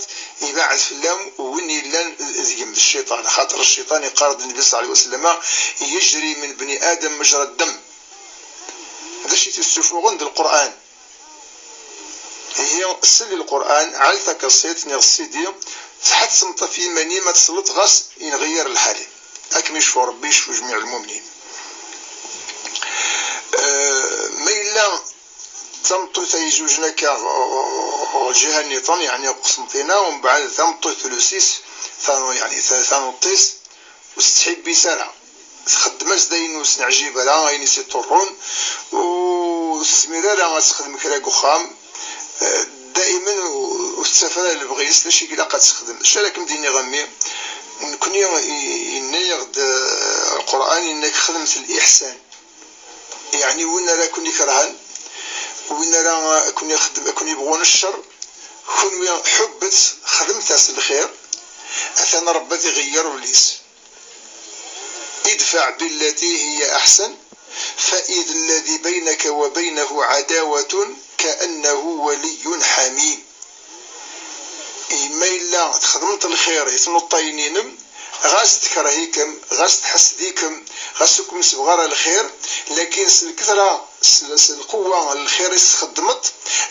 ibaɛed fell-am win yellan deg-m d cciṭan. Axaṭer cciṭan, iqqar-d Nnbi ṣalla Llahu ɛalayhi wa sallam: "يجري من ابن آدم مجرى الدم." D acu i t-issufuɣen? D Lqur'an. Ihi, sel i Lqur'an, ɛal takaṣit neɣ CD, tḥettemeḍ ɣef yiman-im ad tesleḍ ɣas inɣeyyer lḥal-im. Ad kem-icfu Ṛebbi, icfu jmiɛ lmumnin. Eh, ma yella d tameṭṭut ay izewjen akka ɣ-, ɣ-, ɣ lǧiha nniḍen, yeɛni ɣef Qsenṭina, umbeɛd tameṭṭut tulus-is, ta-, yeɛni ta-, tanuḍt-is, ur tettḥibbis ara. Txeddem-as-d ayen ur s-neɛjib ara, ayen i s-iṭurrun, ur tezmir ara ad texdem kra deg uxxam. Eh, daimen ur, ur tettaf ara lebɣi-s, d acu i ilaq ad texdem. D acu ara kem-d-iniɣ a mmi? Nekni i, yenna-yaɣ-d, eh, Lqur'an, yenna-k xedmet liḥsan. Yeɛni win ara ken-ikerhen, win ara ken-ixedm-, ken-ibɣun ccer, kunwi ḥubbet, xedmet-as lxir, atan Ṛebbi ad iɣeyyer ul-is. ادفع بالتي هي أحسن فإذا الذي بينك وبينه عداوة كأنه ولي حميم. Ma yella txedmeḍ lxir i tnuṭṭayin-inem, ɣas tekreh-ikem, ɣas tḥessed-ikem, ɣas ur kem-tebɣi ara lxir, lakin s lketṛa, s, s lqewwa n lxir i s-txeddmeḍ,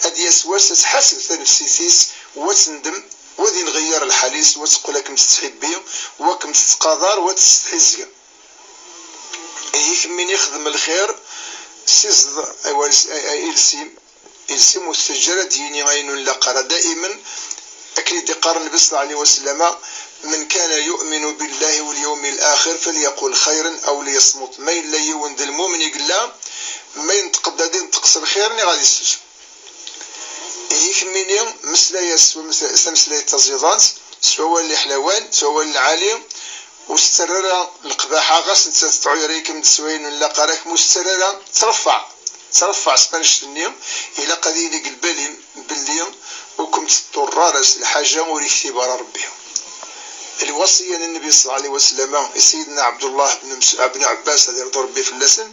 ad d-yas wass ad tḥaseb tanefsit-is, u ad tendem, u ad inɣeyyer lḥal-is, u ad teqqel ad kem-tettḥibbi, u ad kem-tettqadar, u ad tt-tettḥizgem. Ihi kemmini xdem lxir, ssiẓd awal-, a-, a-, iles-im, iles-im ur t-teǧǧ ara ad d-yini ayen ur nlaq ara. Daimen, akken i d-iqqar Nnbi ṣalla Llahu ɛalayhi wa sallam: "من كان يؤمن بالله واليوم الآخر فليقل خيرا أو ليصمت." Ma yella yiwen d lmumen i yella, ma yenṭeq-d ad inṭeq s lxir, niɣ ad issusem. Ihi kemmini, meslay-as s wamesla-, s tameslayt taẓiḍant, s wawal iḥlawan, s wawal lɛali, ur s-ttarra ara leqbaḥa, ɣas nettat tɛuyr-ikem-d s wayen ur nlaq ara, kem ur s-ttarra ara, ttṛeffeɛ, ttṛeffeɛ s wanect-nni, ilaq ad yili deg lbal-im belli ur kem-teṭṭurr ara s lḥaǧa ur iktib ara Ṛebbi. Lwaṣiyya n Nnbi ṣalla Llahu ɛalayhi wa sallam i Sidna Ɛebdullah ben Ms-, ben Ɛebbas, ad irḍu Ṛebbi fell-asen,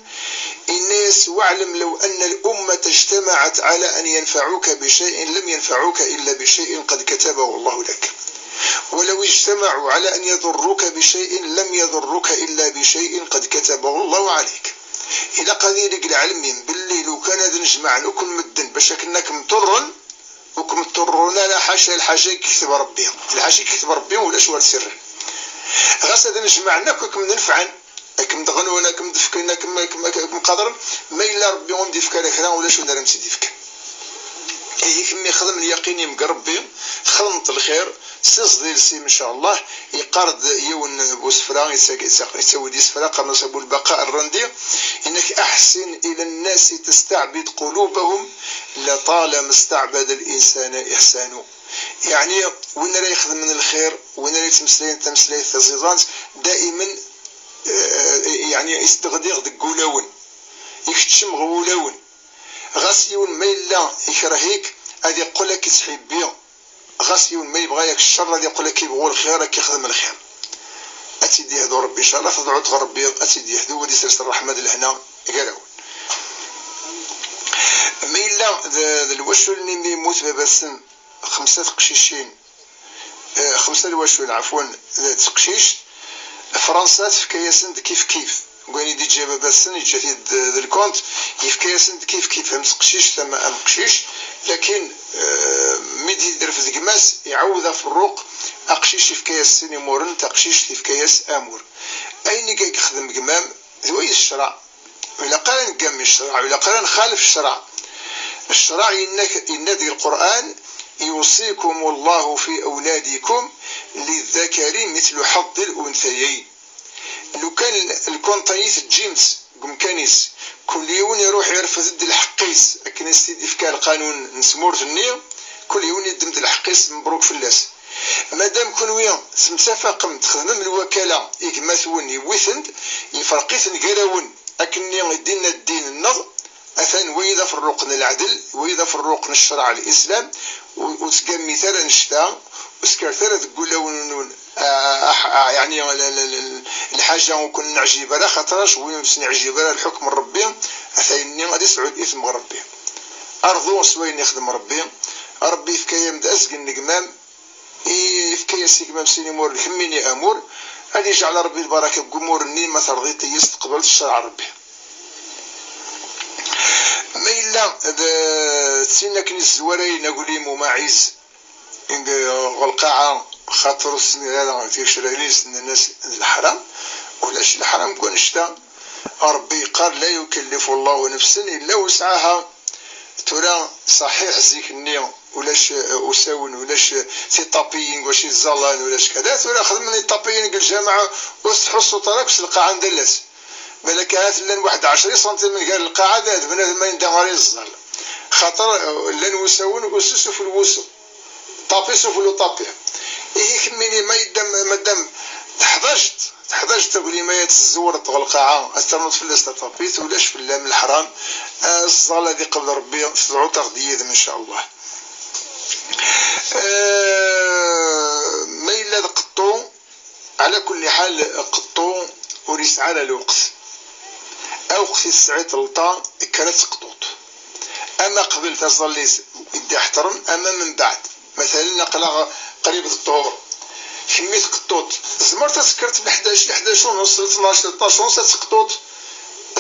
yenna-yas: "واعلم لو أن الأمة اجتمعت على أن ينفعوك بشيء لم ينفعوك إلا بشيء قد كتبه الله لك، ولو اجتمعوا على أن يضروك بشيء لم يضروك إلا بشيء قد كتبه الله عليك." Ilaq ad yili deg lɛelm-im belli lukan ad nejmaɛen akk medden bac akken ad kem-ḍurren, ur kem-ḍurren ara ḥaca lḥaǧa i yekteb Ṛebbi. Lḥaǧa i yekteb Ṛebbi ulac wer tt-irren. Ɣas ad nejmaɛen akk ad kem-nefɛen, ad kem-d-ɣnun, ad kem-d-fken, ad kem-, ad kem-, ad kem-qadren, ma yella Ṛebbi ur m-d-ifka ara kra, ulac win ara m-tt-id-ifken. Ihi kemmi xdem lyaqin-im deg Ṛebbi, xedmeḍ lxir, ssiẓd iles-im, ncallah. Yeqqar-d yiwen bu sefra, yettag-, yettag-, yettawi-d isefra, qqaren-as Abu Lbaqa Rrandi, yenna-k: "أحسن إلى الناس تستعبد قلوبهم لطالما استعبد الإنسان إحسان." Yeɛni, win ara ixedmen lxir, win ara yettmeslayen tameslayt taẓiḍant, daimen, eh, yeɛni, yesdeɣdiɣ deg wulawen, ikeččem ɣer wulawen. Ɣas yiwen ma yella ikreh-ik, ad iqqel ad k-ittḥibbi. Ɣas yiwen ma yebɣa-yak ccer, ad iqqel ad k-ibɣu lxir, ad k-ixdem lxir. Ad tt-id-yehdu Ṛebbi, ncallah, tḍeɛɛuḍ ɣer Ṛebbi, ad tt-id-yehdu, ad isers ṛṛeḥma d lehna gar-awen. Ma yella d, d lwacul-nni mi yemmut baba-tsen, xemsa teqcicin, eh, xemsa lwacul, ɛefwen, d teqcict, Fransa tefka-yasen-d kif kif. Deg wayen i d-iǧǧa baba-tsen, yeǧǧa-t-id d, d lkunt, yefka-yasen-d kif kif, am teqcict, am, am uqcic, Lakin, eh, mi d-yerfed gma-s, iɛawed aferruq, aqcic ifka-yas sin imuren, taqcict ifka-yas amur. Ayen i yexdem gma-m, d way ccṛeɛ. Ur ilaq ara neggami ccṛeɛ, ur ilaq ara nxalef ccṛeɛ. Ccṛeɛ yenna, yenna deg Lqur'an: "يوصيكم الله في أولادكم للذكر مثل حظ الأنثيين". Lukan lkunṭa-nni teǧǧim-tt deg umkan-is, kul yiwen iruḥ irfed-d lḥeqq-is, akken i s-t-id-ifka lqanun n tmurt-nni, kul yiwen yeddem-d lḥeqq-is, mebruk fell-as. Madam kunwi temtafaqem, txedmem lwakala i gma-twen, yewwi-ten-d, yefreq-iten gar-awen, akken-nni i d-inna ddin-nneɣ, atan wayi d aferruq n lɛedl, wayi d aferruq n ccreɛ n Lislam, ur, ur ttgammit ara annect-a, ur ssekret ara deg wulawen-nwen, ah, ah, ah, yeɛni, l-, l-, l-, lḥaǧa ur ken-neɛjib ara, xaṭer win ur s-neɛjib ara lḥukm n Ṛebbi, atan-nni ad isɛu isem ɣer Ṛebbi. Rḍu s wayen ixdem Ṛebbi. Ṛebbi yefka-yam-d azgen n gma-m, yefka-yas i gma-m sin imuren, kemmini amur, ad ijeɛel Ṛebbi lbaraka deg umur-nni ma terḍiḍ-iyi-s, teqbleḍ ccreɛ n Ṛebbi. Ma yella d, d tin akken i zzwarayen aglim umaɛiz deg, ɣer lqaɛa, xaṭer ur ssnen ara ticrarin, nnan-as d leḥram, ulac leḥram deg wannect-a. Ṛebbi yeqqar: "لا يكلف الله نفسا إلا وسعها". Tura, ṣaḥiḥ, zik-nni ulac, eh, usawen, ulac, eh, tiṭapiyin deg wacu i ẓẓallen, ulac kada. Tura xedmen iṭapiyin deg lǧameɛ, ur tettḥussuḍ ara akk s lqaɛa n dallas. Balak ahat llan waḥed ɛecra isantimen gar lqaɛa d, d bnadem anda ara yeẓẓal. Xaṭer, eh, llan wusawen, usu sufell wusu. Ṭapi sufell uṭapi. Ihi kemmini ma yedda, madam teḥdaǧt, teḥdaǧt aglim-a ad tezwreḍ ɣer lqaɛa, ad ternuḍ fell-as taṭapit, ulac fell-am leḥram. Aẓẓal ad iqbel Ṛebbi, tedɛuḍ-aɣ-d yid-m, in ca Allah. Eh, ma yella d qeṭṭu, ɛla kulli ḥal, qeṭṭu ur yesɛi ara lweqt. Aweqt i tesɛiḍ lṭa, kker ad teqṭuḍ. Ama qbel taẓallit i d-iḥeḍren, ama mbeɛd. Matalen, aql-aɣ qrib d ṭṭhur. Kemmi tqeṭṭuḍ. Tzemreḍ ad tekkreḍ f leḥdac, leḥdac u nus, tnac, tnac u nus, ad teqṭuḍ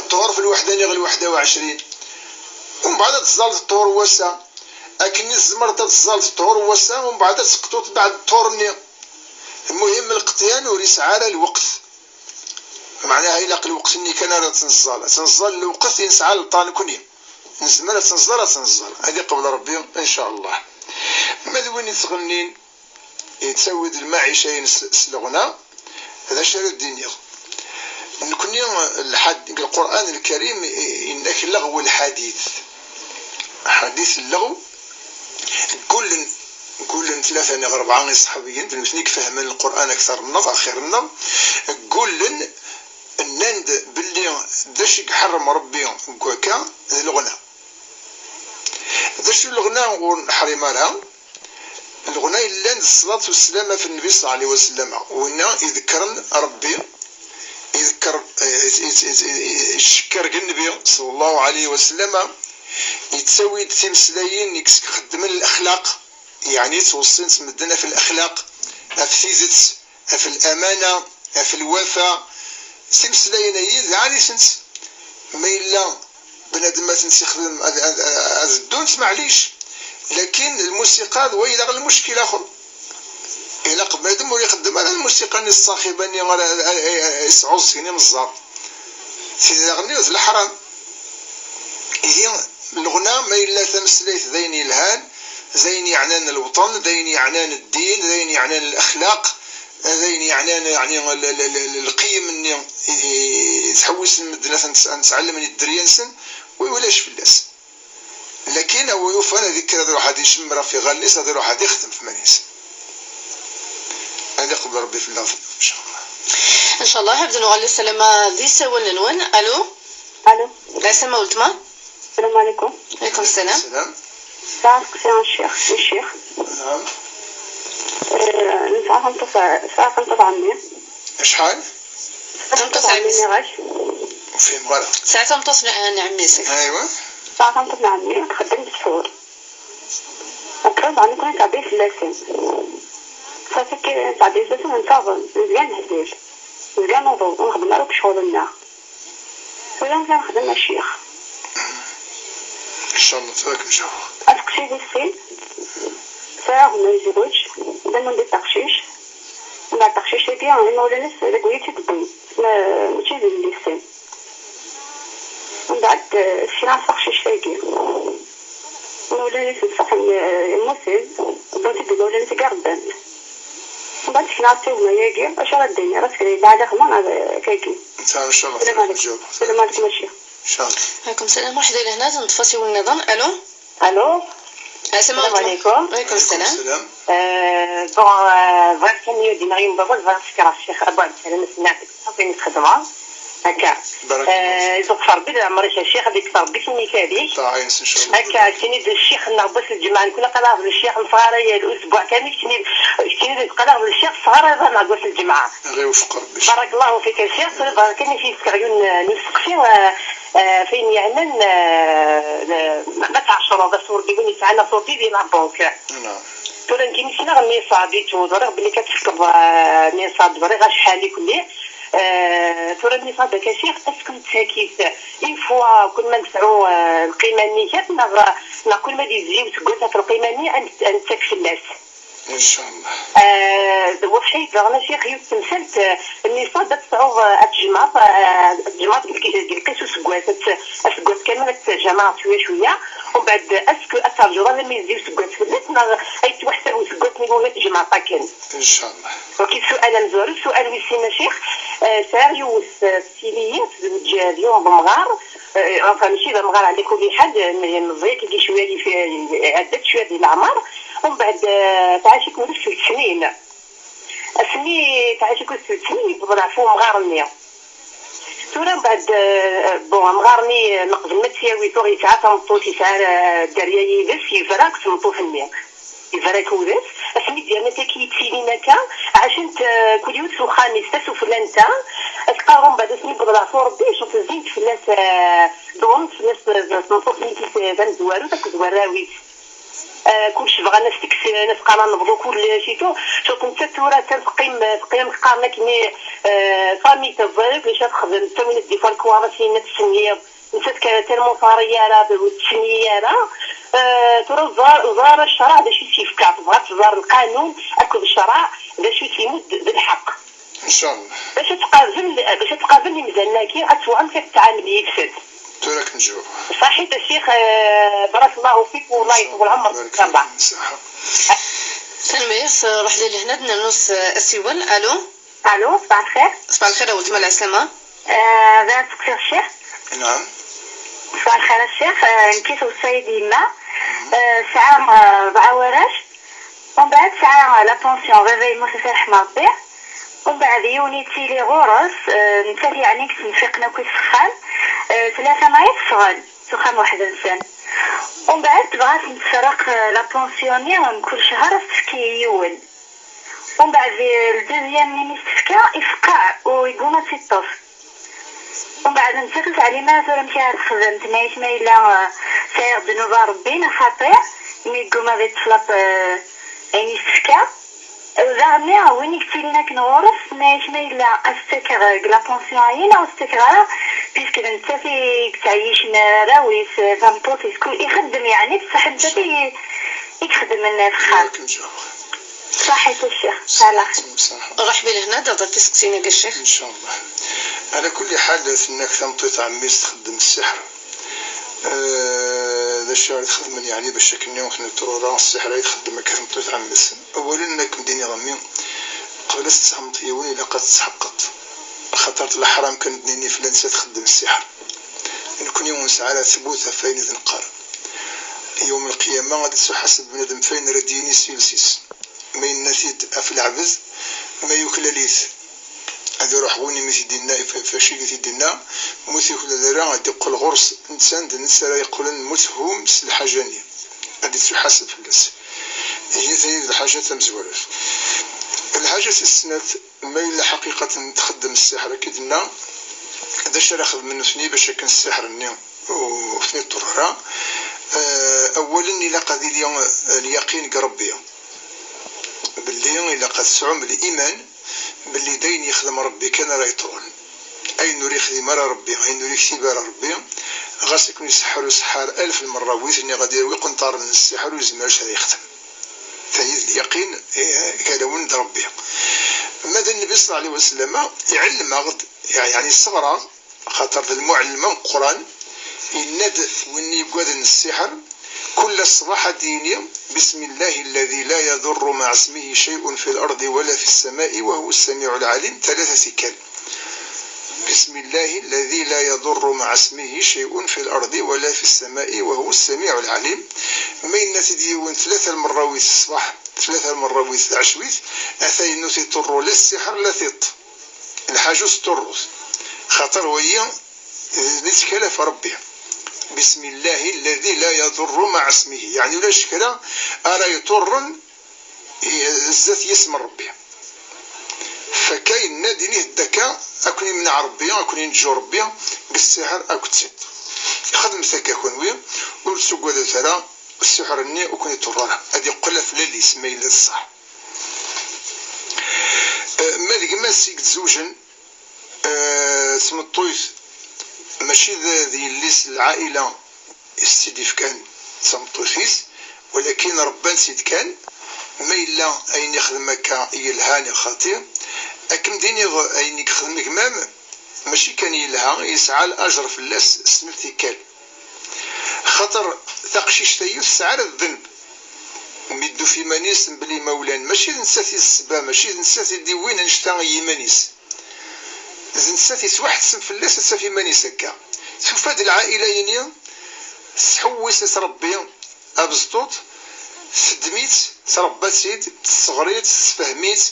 ṭṭhur f lweḥda niɣ lweḥda u ɛecrin. Umbeɛd ad tẓalleḍ ṭṭhur n wass-a. Akken i tzemreḍ ad tẓalleḍ ṭṭhur n wass-a, umbeɛd ad teqṭuḍ beɛd ṭṭhur-nni. Lmuhim, lqeṭyan ur yesɛi ara lweqt. Meɛnaha, ilaq lweqt-nni kan ara tt-neẓẓal. Ad tt-neẓẓal lweqt i nesɛa leṭṭa nekni. Nezmer ad tt-neẓẓal, ad tt-neẓẓal. Ad iqbel Ṛebbi, in ca Allah. Ma d win yettɣennin, yettawi-d lmaɛica-ines s leɣna, d acu ara d-iniɣ? Nekni, lḥad-, deg Lqur'an Lkarim, i-, yenna-k: "لغو الحديث". Ḥadit lleɣw, ggullen, ggullen tlata neɣ rebɛa iṣeḥbiyen, d nutni i ifehmen Lqur'an akter-nneɣ, axir-nneɣ, ggullen, nnan-d belli d acu i iḥerrem Ṛebbi deg wakka, d leɣna. D acu leɣna ur neḥrim ara? Leɣna yellan d ṣṣlat u sslama f Nnbi ṣalla Llahu ɛalayhi wa sallam. Winna idekkren Ṛebbi, idekker, eh, icekkeṛ deg Nnbi ṣalla Llahu ɛalayhi wa sallam, yettawi-d timeslayin i yesxeddmen lexlaq, yeɛni ttweṣṣin-tt medden ɣef lexlaq, ɣef tidet, ɣef lamana, ɣef lwafa, timeslayin-ayi d ɛni-tent. Ma yella bnadem ad tent-ixdem, ad, ad, ad ddunt, maɛlic. Lakin lmusiqa d wayeḍ lmuckil axer. Ilaq bnadem ur ixeddem ara lmusiqa-nni ṣṣaxiba-nni ara, ara, ara, ara yesɛuẓẓgen imeẓẓaɣ. Tidi daɣen d leḥram. Ihi, leɣna ma yella tameslayt d ayen yelhan, d ayen yeɛnan lewṭen, d ayen yeɛnan ddin, d ayen yeɛnan lexlaq, d ayen yeɛnan, yeɛni, l-, l-, l-, l-, lqiyem-nni i, i, i ttḥewwisen medden ad ten-, ad ten-sɛelmen i dderya-nsen, wi ulac fell-as. Lakin a wi yufan ad ikker ad iruḥ ad icemmer ɣef iɣallen-is, ad iruḥ ad ixdem f iman-is. Ad iqbel Ṛebbi fell-aɣ, in ca Allah. In ca Allah, ad nuɣal sslam d isawalen-nwen. Alo? Alo. Ɛasama weltma. Salam ɛalaykum. Ɛalaykum ssalam. Salam. Sɛiɣ asteqsi a ccix, i ccix. Naɛam. Eh, nesɛa tameṭṭut, sɛiɣ tameṭṭut ɛemmi. Acḥal? Tameṭṭut ɛemmi, nniɣ-ak. Ur fhimeɣ ara. Tesɛa tameṭṭut n, n ɛemmi-s. Aywa. Tesɛa tameṭṭut n ɛemmi, txeddem ssḥur. Uqrib ɛni kwan tɛeddi fell-asen. Safi kan tɛeddi fell-asen, nessaweḍ, nezga neḥbes. Nezga nuḍen, ur nxeddem ara akk ccɣel-nneɣ. Tura amek ara nexdem a ccix? Inchallah, tura ad kem-ǧaweɣ. Aseqsi wis sin, sɛiɣ gma yezweǧ, d amulli n teqcict. Mbeɛd teqcict-agi, imawlan-is d agwi i tt-id-wwin. Ma-, mačči d yelli-s-in. Mbeɛd, eh, sekneɣ-as taqcict-agi. Imawlan-is msaḥen, eh, mmuten, wwin-tt-id imawlan-is agi rebban-tt. Mbeɛd sekneɣ-as tugna-agi, acu ara d-iniɣ, ass kan yella ɛlaxma, eh, kagi. Netta, inchallah, tura ad kem-ǧaweɣ. Salam ɛlikum a ccix. Inchallah. Ɛlikum salam, mṛeḥba lehna, neṭṭef asiwel nniḍen. Allô? Allô? Assalam ɛlikum. Ɛlikum salam. Euh, bon, euh, bɣiɣ kan ad d-iniɣ yiwen wawal, bɣiɣ ad sekreɣ Ccix Abu Ɛebdessalam Assennaɛti deg tṣafi i xedmeɣ. Akka. Barakallahu fik. Euh, izuqef Rebbi leɛmer-ik a Ccix, ad yekkes Rebbi timikal-ik. Ṭaɛa-ines, inchallah. Akka, keččini d ccix-nneɣ n wass n lǧemɛa, nekkni aql-aɣ d lecyax nesɣaray usbuɛ kamil, keččini, keččini d aql-aɣ d lecyax tesɣarayeḍ-aneɣ deg wass n lǧemɛa. Ad ɣ-iwefeq Rebbi. Barakallahu fik a Ccix, tura bɣiɣ kan ad k-id-sekreɣ yiwen n useqsi, euh, euh, f ayen yeɛnan, euh, le-, ma, ma tɛecreḍ asurdi, win yesɛan asurdi di la banque. Naam. Tura nekkini ssneɣ nniṣab i tura, ẓriɣ belli ad tefkeḍ, euh, nniṣab, ẓriɣ acḥal i kulli. Euh, tura nniṣab akka a Ccix, est-ce que nettak-it une fois kul ma nesɛu, euh, lqima-nni kan, neɣ, neɣ kul ma d-yezzi useggas ɣef lqima-nni, ad n-, ad nettak fell-as? Inchallah. Euh, d waḥid daɣen a Ccix, yiwet temsalt, euh, nniṣab ad tesɛuḍ, euh, ad tjemɛeḍ, euh, ad tjemɛeḍ deg, deg lqis useggas, ad t-, aseggas kamel ad t-tjemɛeḍ cwiya cwiya, umbeɛd est-ce que ad terǧuḍ alamma yezzi useggas fell-as, neɣ ad yettwaḥsab useggas-nni ur la tjemɛeḍ akken? Inchallah. Donc, ssual amezwaru, ssual wis sin a Ccix, euh, sɛiɣ yiwet, euh, tili tezweǧ d yiwen n umɣar, euh, enfin, mačči d amɣar, ɛla kulli ḥal, euh, meẓẓi akka cwiya, yif-, iɛedda-d cwiya di leɛmer, umbeɛd, euh, tɛac-it ula d seld snin. Asmi tɛac-it ula d seld snin, yewweḍ leɛfu umɣar-nni. Tura mbeɛd, euh, bon, amɣar-nni, euh, meqbel ma tt-yawi, tuɣ yesɛa tameṭṭut, yesɛa, euh, dderya yid-s, yebra deg tmeṭṭut-nni. Yebra-k wul-is, asmi d-yerna tagi yettilin akka, ɛacent, eh, kul yiwet s uxxam-is, ta sufella n ta, ad teqqar umbeɛd asmi yewweḍ leɛfu Rebbi, cuf zzint fell-as, eh, ḍuɣent fell-as, eh, tmeṭṭut-nni tis-, eh, tamezwarut akked warraw-is. Eh, kullec bɣan ad s-tekksen, ad s-qqaren nebḍu kullec et tout, cuf nettat tura attan teqqim, teqqim qqaren akken, eh, famille teẓẓay akk d acu ad texdem, ttawin-as des fois lekwaɣeḍ akken ad tsenyiḍ. Nettat ka-, tellement ur teɣri ara, ur tettsenni ara. Eh, tura ur teẓra, ur teẓra ara ccṛeɛ d acu i s-yefka, tebɣa ad tẓer lqanun akked ccṛeɛ d acu i s-imudd d lḥeqq. Inchallah. Bac ad tqabel, bac ad tqabel imdanen-agi, ad twɛem kif tettɛamel yid-sen. Tura ad kem-ǧuɣ. Ṣaḥit a ccix, eh, barakallahu fik, wallah iṭul ɛemṛek, inchallah. Barak fik, ṣaḥa. Tanemmirt, eh, ruḥ di lehna, ad nernu s, eh, asiwel. Allô? Allô, ṣbaḥ lxir. Ṣbaḥ lxir a weltma, lɛeslama. Eh, bɣiɣ ad seqsiɣ ccix. Naam. Ṣbaḥ lxir a ccix, eh, nekki twessa-yi-d yemma. Mhm. Eh, sɛiɣ, eh, rebɛa warrac. Umbeɛd sɛiɣ, eh, la pension, baba yemmut ad t-irḥem Rebbi. Umbeɛd yiwen yettili ɣur-s, eh, nettat yeɛni i yettenfiqen akk s uxxam. Eh, tlata ay ffɣen s uxxam weḥd-nsen. Umbeɛd tebɣa ad ten-tferreq, eh, la pension-nni, mkul ccher ad s-tefk i yiwen. Umbeɛd, eh, le deuxième-nni mi s-tefka, ifeqqeɛ u yegguma ad tt-iṭṭef. Umbeɛd nettat ur teɛlim ara tura amek ara texdem, tenna-yas ma yella, eh, sɛiɣ ddnub a Rebbi neɣ xaṭi, imi yegguma ad iṭṭef la, eh, ayen i s-tefka. Daɣenni, win i yettilin akken ɣur-s, tenna-yas ma yella ad s-ttakeɣ deg la pension-ayi neɣ ur s-ttakeɣ ara, puisque d nettat i yettɛeyyicen arraw-is, eh, tameṭṭut-is, kul, ixeddem yeɛni, bṣaḥ d nettat i, i ixeddmen f axxam. Ṣaḥit a ccix, ɛla xir. Ruḥ bi lehna, d-hḍer tiseqsiyin-agi a ccix. Inchallah. Ɛla kulli ḥal, tenna-k tameṭṭut n ɛemmi-s txeddem ssiḥr. Eh, d acu ara txedmen yeɛni bac akken ur ten-iṭṭurur ara ssiḥr ay txeddem akka tmeṭṭut n ɛemmi-s? Awalen, ad kem-d-iniɣ a mmi, qbel ad tettɛemmeḍ yiwen ilaq ad tettḥeqqeḍ. Axaṭer d leḥram kan ad d-nini fell-as ad txeddem ssiḥr. Nekkni ur nesɛi ara thbut ɣef wayen i d-neqqar. Yawm lqiyama ad ittuḥaseb bnadem f wayen ara d-yini s yiles-is. Ma yenna-t-id ɣef lɛebd, ma yuklal-it, ad iruḥ win imi t-id-yenna, f-, f-, acu i t-id-yenna, ma ur t-yuklal ara, ad d-iqqel ɣur-s netta, d netta ara yeqqlen muthum s lḥaǧa-nni. Ad d-ittuḥaseb fell-as. Ihi, tagi d lḥaǧa tamezwarut. Lḥaǧa tis snat, ma yella ḥaqiqatan txeddem ssiḥr, akka i d-tenna, d acu ara xedmen nutni bac akken ssiḥr-nni ur ten-iḍurr ara? Eh, awalen, ilaq ad yili, eh, lyaqin deg Rebbi. Belli ilaq ad tesɛum liman belli d ayen yexdem Rebbi kan ara yeḍrun. Ayen ur yexdim ara Rebbi, ayen ur yektib ara Rebbi, ɣas akken iseḥḥer useḥḥar alef lmerra, wi t-nniɣ ad yawi qenṭaren n ssiḥer ur yezmir ara ad yexdem. Tayi d lyaqin, eh, gar-awen d Ṛebbi. Ma d Nnbi ṣella Llahu ɛalayhi wa sallam, iɛellem-aɣ-d, yeɛni yesseɣr-aɣ, xaṭer d lmuɛellem ameqqran, yenna-d win yuggaden ssiḥer, kul ṣṣbeḥ ad d-yini: بسم الله الذي لا يضر مع اسمه شيء في الأرض ولا في السماء وهو السميع العليم, tlata tikkal. بسم الله الذي لا يضر مع اسمه شيء في الأرض ولا في السماء وهو السميع العليم. Ma yenna-t-id yiwen tlata lmerrawit ṣṣbeḥ, tlata lmerrawit taɛecwit, ata yennut iḍurru la ssiḥer la tiṭ. Lḥaǧa ur teḍurru, xaṭer wayi d lettkal ɣef Ṛebbi. بسم الله الذي لا يضر مع اسمه, yeɛni ulac kra ara iḍurren i-, zdat yisem n Ṛebbi. Fakka yenna-d, init-d akka, ad ken-imneɛ Ṛebbi, ad ken-inǧǧu Ṛebbi deg ssiḥer akked tiṭ. Xedmet akka kunwi, ur ttuggadet ara, ssiḥer-nni ur ken-iḍurr ara, ad yeqqel ɣef lal-is ma yella d ṣṣeḥ. Eh, ma d gma-s i yezewjen, eh, d tmeṭṭut, mačči d, d yelli-s n lɛaila i s-tt-id-ifkan d tameṭṭut-is, walakin ṛebban-tt-id kan. Ma yella ayen ixdem akka yelha neɣ xaṭi, ad kem-d-iniɣ ayen i yexdem gma-m, mačči kan yelha, yesɛa lajer fell-as snat tikkal. Xaṭer taqcict-ayi ur tesɛi ara ddenb. Mi d-tufi iman-is mebla imawlan, mačči d nettat i d ssebba, mačči d nettat i d-iwwin annect-a i yiman-is. D nettat yettwaḥettsen fell-as ad taf iman-is akka. Tufa-d lɛaila-yini, tettḥewwis-as Ṛebbi abesṭuṭ, teddem-itt, tṛebba-tt-id, tesseɣr-itt, tessefhem-itt,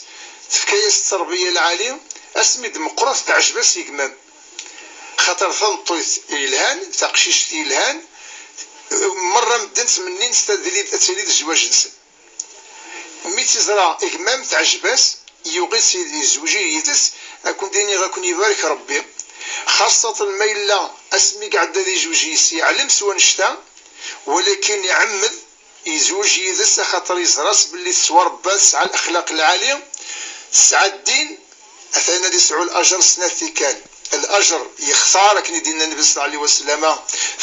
tefka-yas tterbiya lɛali, asmi d-meqqret teɛjeb-as i gma-m. Xaṭer tameṭṭut yelhan, taqcict yelhan, merra medden ttmennin-tt ad tili, ad tili d zzwaǧ-nsen. Mi tt-iẓra gma-m teɛjeb-as, yuɣ-itt yezweǧ yid-s, ad ken-d-iniɣ ad ken-ibarek Ṛebbi. Xaṣṣaten ma yella asmi i iɛedda di zzwaǧ-is yeɛlem s wannect-a, walakin iɛemmed yezweǧ yid-s axaṭer yeẓra-tt belli tettwaṛebba, tesɛa lexlaq lɛali, tesɛa ddin, atan ad yesɛu lajer snat tikkal. Lajer yextar, akken i d-yenna Nnbi ṣella Llahu ɛalayhi wa sallam: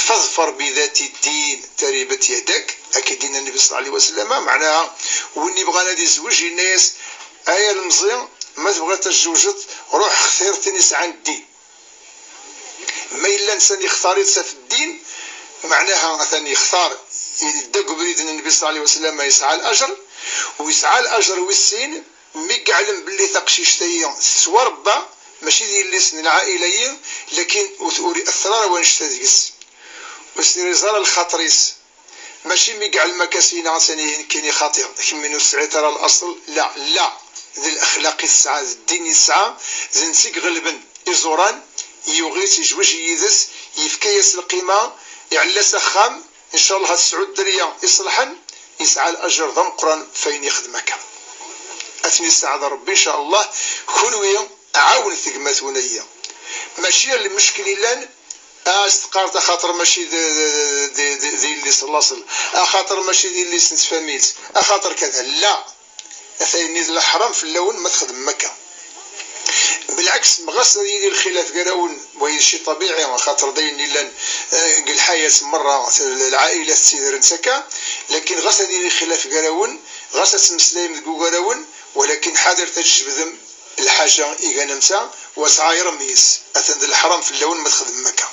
فاظفر بذات الدين تربت يداك. Akken i d-yenna Nnbi ṣella Llahu ɛalayhi wa sallam, meɛnaha, win yebɣan ad yezweǧ, yenna-yas: ay ilemẓi, ma tebɣiḍ ad tzewǧeḍ, ruḥ xtir tin yesɛan ddin. Ma yella netta yextar-itt ɣef ddin, meɛnaha atan yextar, yedda deg ubrid n Nnbi ṣella Llahu ɛalayhi wa sallam, yesɛa lajer, u yesɛa lajer wis sin, mi yeɛlem belli taqcict-ayi tettwaṛebba, mačči d yelli-s n lɛaila-yi, lakin ur, ur iɛetter ara wannect-a deg-s. Ur s-irẓa ara lxaṭer-is. Mačči mi yeɛlem akka s-yenna atan ihi nekkini xaṭi, kemmini ur tesɛiḍ ara laṣel. La, la. D lexlaq i tesɛa, d ddin i tesɛa, d netta i iɣelben iẓuran, yuɣ-itt, yezweǧ yid-s, yefka-yas lqima, iɛella-s axxam, ncallah ad tesɛu dderya iṣelḥen, yesɛa lajer d ameqqran f ayen yexdem akka. Ad ten-yesseɛd Ṛebbi ncallah. Kunwi ɛawnet gma-twen-ayi. Mačči lmuckel yellan, ah, s-teqqareḍ axaṭer mačči d, d, d, d, d yelli-s n laṣel, axaṭer mačči d yelli-s n tfamilt, axaṭer kada. La. Ata-yenni d leḥram fell-awen ma txedmem akka. Belɛeks, ɣas ad yili lxilaf gar-awen, wayi d cci ṭabiɛi, axaṭer d ayen yellan, eh, deg lḥayat merra, lɛaila ttidirent akka, lakin ɣas ad yili lxilaf gar-awen, ɣas ad temmeslayem deg ugar-awen, walakin ḥadret ad tjebdem lḥaǧa igan am ta, u ad tɛayṛem yes, atan d leḥram fell-awen ma txedmem akka.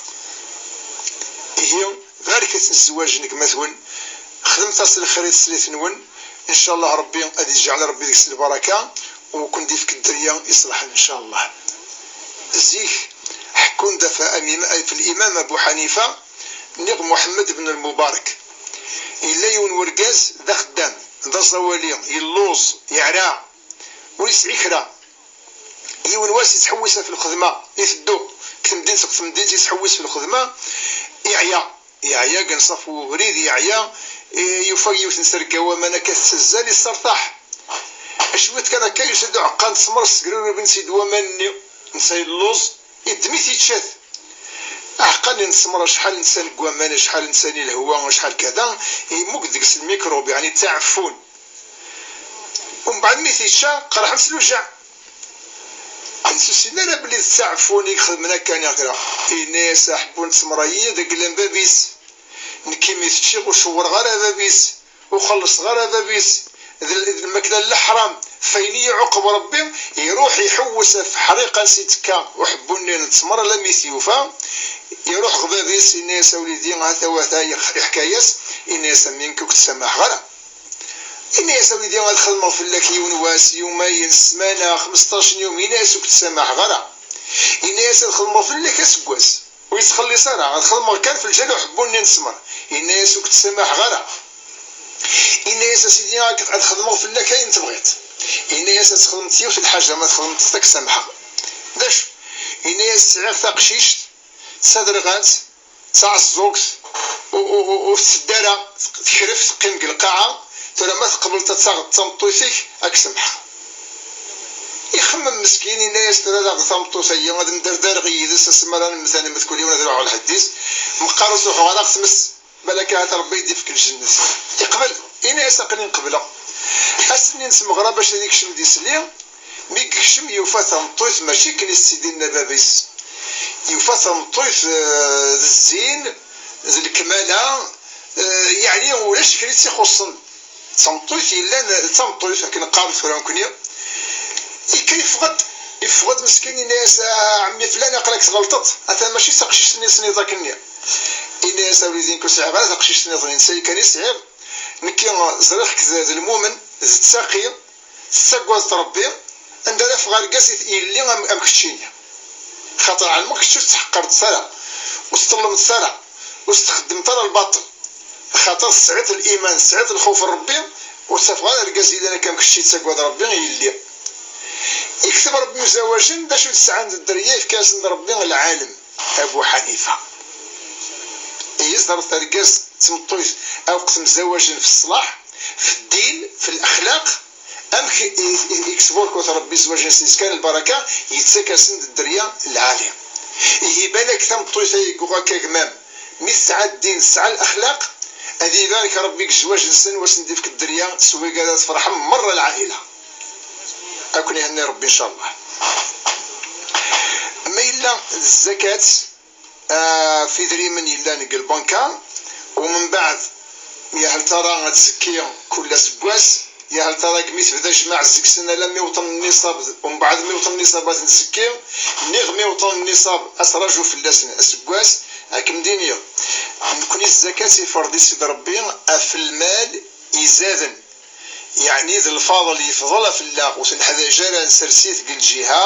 Ihi, barket zzwaǧ n gma-twen, xedmet-as lxir i teslit-nwen, ncallah Ṛebbi ad iǧɛel Ṛebbi deg-s lbaraka, u ken-d-ifk dderya iṣelḥen, ncallah. Zik, ḥekkun-d ɣef am-, ɣef Limam Abu Ḥanifa, niɣ Muḥemmed ibn Lmubarak. Yella yiwen wergaz d axeddam, d aẓawali, yelluẓ, yeɛra, ur yesɛi kra. Yiwen wass yettḥewwis ɣef lxedma, iteddu deg temdint ɣef temdint, yettḥewwis ɣef lxedma, yeɛya, yeɛya, yenṣa ɣef ubrid, yeɛya, i-, yufa yiwet n terga n waman akka tettazzal, yessertaḥ. Cwiṭ kan akka, yusa-d uɛeqqa n tsemres, ssegrurben-tt-id waman-nni, netta yelluẓ, yeddem-it, yečča-t. Aɛeqqa-nni n tsemres, acḥal netta deg waman, acḥal netta di lehwa, acḥal kada, yemmug deg-s lmikrub, yeɛni ttaɛeffun. Umbeɛd mi t-yečča, qerḥen-t s lujaɛ. Ur ssinen ara belli d taɛfun i ixedmen akka neɣ kra. Yenna-yas aḥebbu n tsemra-yi d agla n bab-is. Nekk imi t-ččiɣ ur cewwreɣ ara bab-is, ur xellṣeɣ ara bab-is. D l-, d lmakla n leḥram. F ayen i iɛuqeb Rebbi, iruḥ iḥewwes ɣef ḥriqa ansi d-tekka uḥebbu-nni n ttmer alammi t-yufa, iruḥ ɣer bab-is, yenna-yas: "A wlidi, hata wata." Yex-, iḥka-yas, yenna-yas: "A mmi, nekk ur k-ttsamaḥeɣ ara." Yenna-yas: "A wlidi, ad xedmeɣ fell-ak yiwen wass, yumayen, ssmana, xmesṭac n yum." Yenna-yas: "Ur k-ttsamaḥeɣ ara." Yenna-yas: "Ad xedmeɣ fell-ak aseggas." Ur yettxelliṣ ara, ad xedmeɣ kan f lǧal uḥebbu-nni n ttmer. Yenna-yas: "Ur k-ttsamaḥeɣ ara." Yenna-yas: "A sidi, ad, ad xedmeɣ fell-ak ayen tebɣiḍ." Yenna-yas: "Ad txedmeḍ yiwet n lḥaǧa, ma txedmeḍ-tt, ad k-samḥeɣ." D acu? Yenna-yas: "Sɛiɣ taqcict, d taderɣalt, d taɛeẓẓugt, u-, u-, u-, ur tetteddu ara, tekref, teqqim deg lqaɛa, tura ma tqebleḍ ad taɣeḍ d tameṭṭut-ik, ad k-samḥeɣ." Ixemmem meskin, yenna-yas: "Tura ad aɣeɣ tameṭṭut-agi, ad mderdareɣ yid-s, asmi ara nemmet ad nemmet kul yiwen ad iruḥ ɣer lḥedd-is, meqqar ur truḥeɣ ara ɣer tmes, balak ahat Rebbi i d-ifk lǧennet." Iqbel, yenna-yas: "Aql-i qebleɣ." Ass-nni n tmeɣra bac ad ikcem d isli, mi yekcem yufa tameṭṭut mačči akken i s-tt-id-yenna baba-s. Yufa tameṭṭut, eh, d zzin, d lekmala, eh, yeɛni ulac kra i tt-ixuṣṣen. D tameṭṭut yellan, d tameṭṭut akken qqaren tura nekkni. Ikka yeffeɣ-d, yeffeɣ-d meskin, yenna-yas: "A ɛemmi flan, aql-ak tɣelṭeḍ, atan mačči d taqcict-nni i tesniḍ akkenni." Yenna-yas: "A wlidi, nekk ur sɛiɣ ara taqcict nniḍen, d nettat kan i sɛiɣ. Nekki ẓriɣ-k d, d lmumen, d ttaqi, tettaggadeḍ Rebbi, anda ara ffɣeɣ argaz i t-, yelli am, am keččini? Xaṭer ɛelmeɣ kečč ur tettḥeqqreḍ ara, ur teṭṭellemeḍ ara, ur txeddmeḍ ara lbaṭel. Xaṭer tesɛiḍ liman, tesɛiḍ lxuf n Rebbi, ur ttafeɣ ara argaz yellan akka am kečč yettaggad Rebbi i yelli." Ikteb Rebbi uzawajen, d acu i tesɛan d dderya, yefka-asen-d Rebbi lɛalem. Abu Ḥanifa. Yes, ḍerret argaz d tmeṭṭut, awqet mzawajen f ṣṣlaḥ, f ddin, f lexlaq, amek i, i, i yettburkut Rebbi zzwaǧ-nsen, yeskan lbaraka, yettak-asen-d dderya lɛali. Ihi balak tameṭṭut-a yeggug akka gma-m, mi tesɛa ddin, tesɛa lexlaq, ad ibarek Rebbi deg zzwaǧ-nsen, u ad sen-d-ifk dderya, s wigad ad tferḥem merra lɛaila. Ad ken-ihenni Rebbi, ncallah. Ma yella d zzakat, ah, f idrimen yellan deg lbanka, u mbeɛd, yahel tara ad tzekki kul aseggas, yahel tara deg mi tebda jmaɛ seg-sen alammi wṭen nniṣab, u mbeɛd mi wṭen nniṣab ad ten-tzekki, niɣ mi wṭen nniṣab ad traju fell-asen aseggas, ad kem-d-iniɣ. Nekni zzakat ifreḍ-itt-id Rebbi ɣef lmal izaden. Yeɛni d lfaḍel yefḍel ɣef allaɣ, ur t-neḥdaǧ ara, nsers-it deg lǧiha,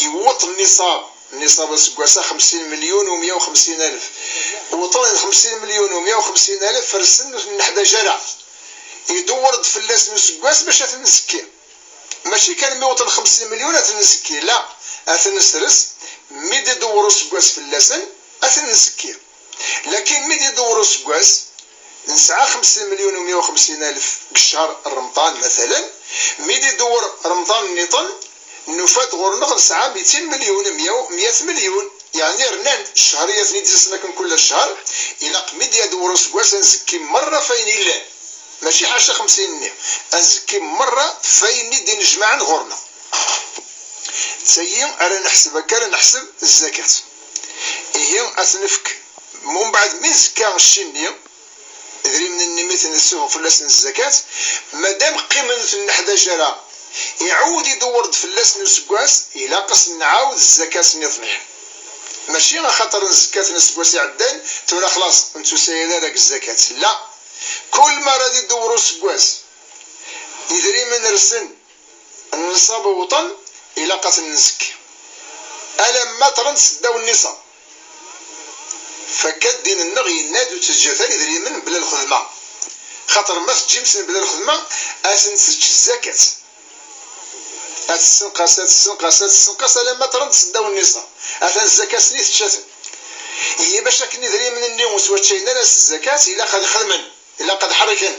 yewweḍ nniṣab, nniṣab aseggas-a xemsin milyun u meyya u xemsin alef. Wwḍen xemsin milyun u meyya u xemsin alef, fersen, ur t-neḥdaǧ ara. Idewwer-d fell-asen useggas bac ad ten-nzekki. Mačči kan mi wwḍen xemsin milyun ad ten-nzekki, la, ad ten-nesres, mi d-idewwer useggas fell-asen, ad ten-nzekki. Lakin mi d-idewwer useggas, nesɛa xemsin milyun u meyya u xemsin alef deg ccher n Remḍan, matalan, mi d-idewwer Remḍan nniḍen, nufa-d ɣur-neɣ nesɛa mitin milyun, meyya, meyya milyun, yeɛni rnan. Ccher i aten-id-yasen akken kul ccher, ilaq mi d-idewwer useggas ad nzekki merra f ayen illan, mačči ḥaca xemsin-nni, ad nzekki merra f ayen i d-inejmaɛen ɣur-neɣ. D tayi ara neḥseb, akka ara neḥseb zzakat. Ihi, ad t-nefk, mbeɛd mi nzekka cci-nni, idrimen-nni mi ten-nessufeɣ fell-asen zzakat, madam qqimen ur ten-neḥdaǧ ara, iɛawed idewwer-d fell-asen useggas, ilaq ad sen-nɛawed zzakat nniḍen. Mačči axaṭer nzekka-ten aseggas iɛeddan, tura xlaṣ, ur nettusayal ara deg zzakat. La, kul mi ara d-idewwer useggas, idrimen rsen, nniṣab wwḍen, ilaq ad ten-nzekki. Alamma ṭṭren seddaw nniṣab. Fakka ddin-nneɣ yenna-d ur teǧǧat ara idrimen bla lxedma. Xaṭer ma teǧǧim-ten bla lxedma, ad ten-tečč zzakat. Ad tessenqas, ad tessenqas, ad tessenqas, alamma ṭṭren seddaw nniṣab. Atan zzakat-nni tečča-ten. Ihi bac akken idrimen-nni ur ttwaččayen ara s zzakat, ilaq ad xedmen. Ilaq ad ḥerken,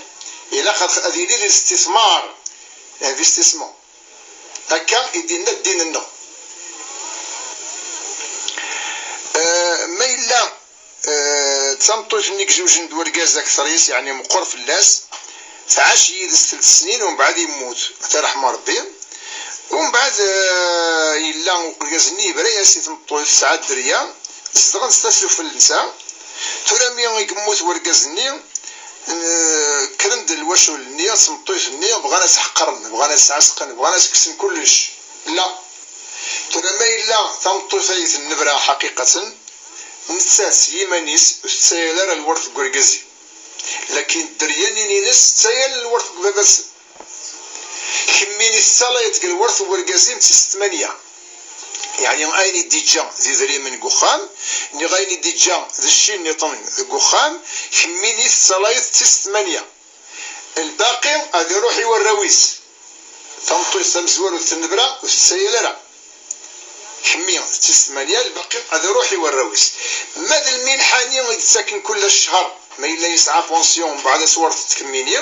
ilaq ad, ad yili d istismar, investissement. Akka i d-yenna ddin-nneɣ. Eh, ma yella, eh, d tameṭṭut-nni i izewjen d urgaz akter-is, yeɛni meqqer fell-as, tɛac yid-s telt snin, umbeɛd yemmut, ad t-yerḥem Rebbi. Umbeɛd, eh, yella urgaz-nni yebra-yas i tmeṭṭut, tesɛa dderya, zedɣen s tasufel-nsa. Tura mi i yemmut urgaz-nni, eh, kkren-d lwacul-nni, d tmeṭṭut-nni, bɣan ad tt-ḥeqren, bɣan ad tt-ɛasqen, bɣan ad tt-kksen kullec. La. Tura ma yella tameṭṭut-a i tennebra ḥaqiqaten, nettat s yiman-is ur tettayal ara lwert deg urgaz-iw. Lakin dderya-nni-ines ttayalen lwert deg baba-tsen. Kemmini tettalayeḍ deg lwert n urgaz-im d tis tmanya. Yeɛni ayen i d-iǧǧa d idrimen deg uxxam, niɣ ayen i d-iǧǧa d cci nniḍen deg uxxam, kemmini tettalayeḍ d tis tmanya. Lbaqi ad iruḥ i warraw-is. Tameṭṭut tamezwarut n tennebra ur tettayal ara. Kemmi d tis tmanya, lbaqi ad iruḥ i warraw-is. Ma d lminḥa-nni i d-ttaken kul ccher, ma yella yesɛa pension, mbeɛd ad twert tkemmini,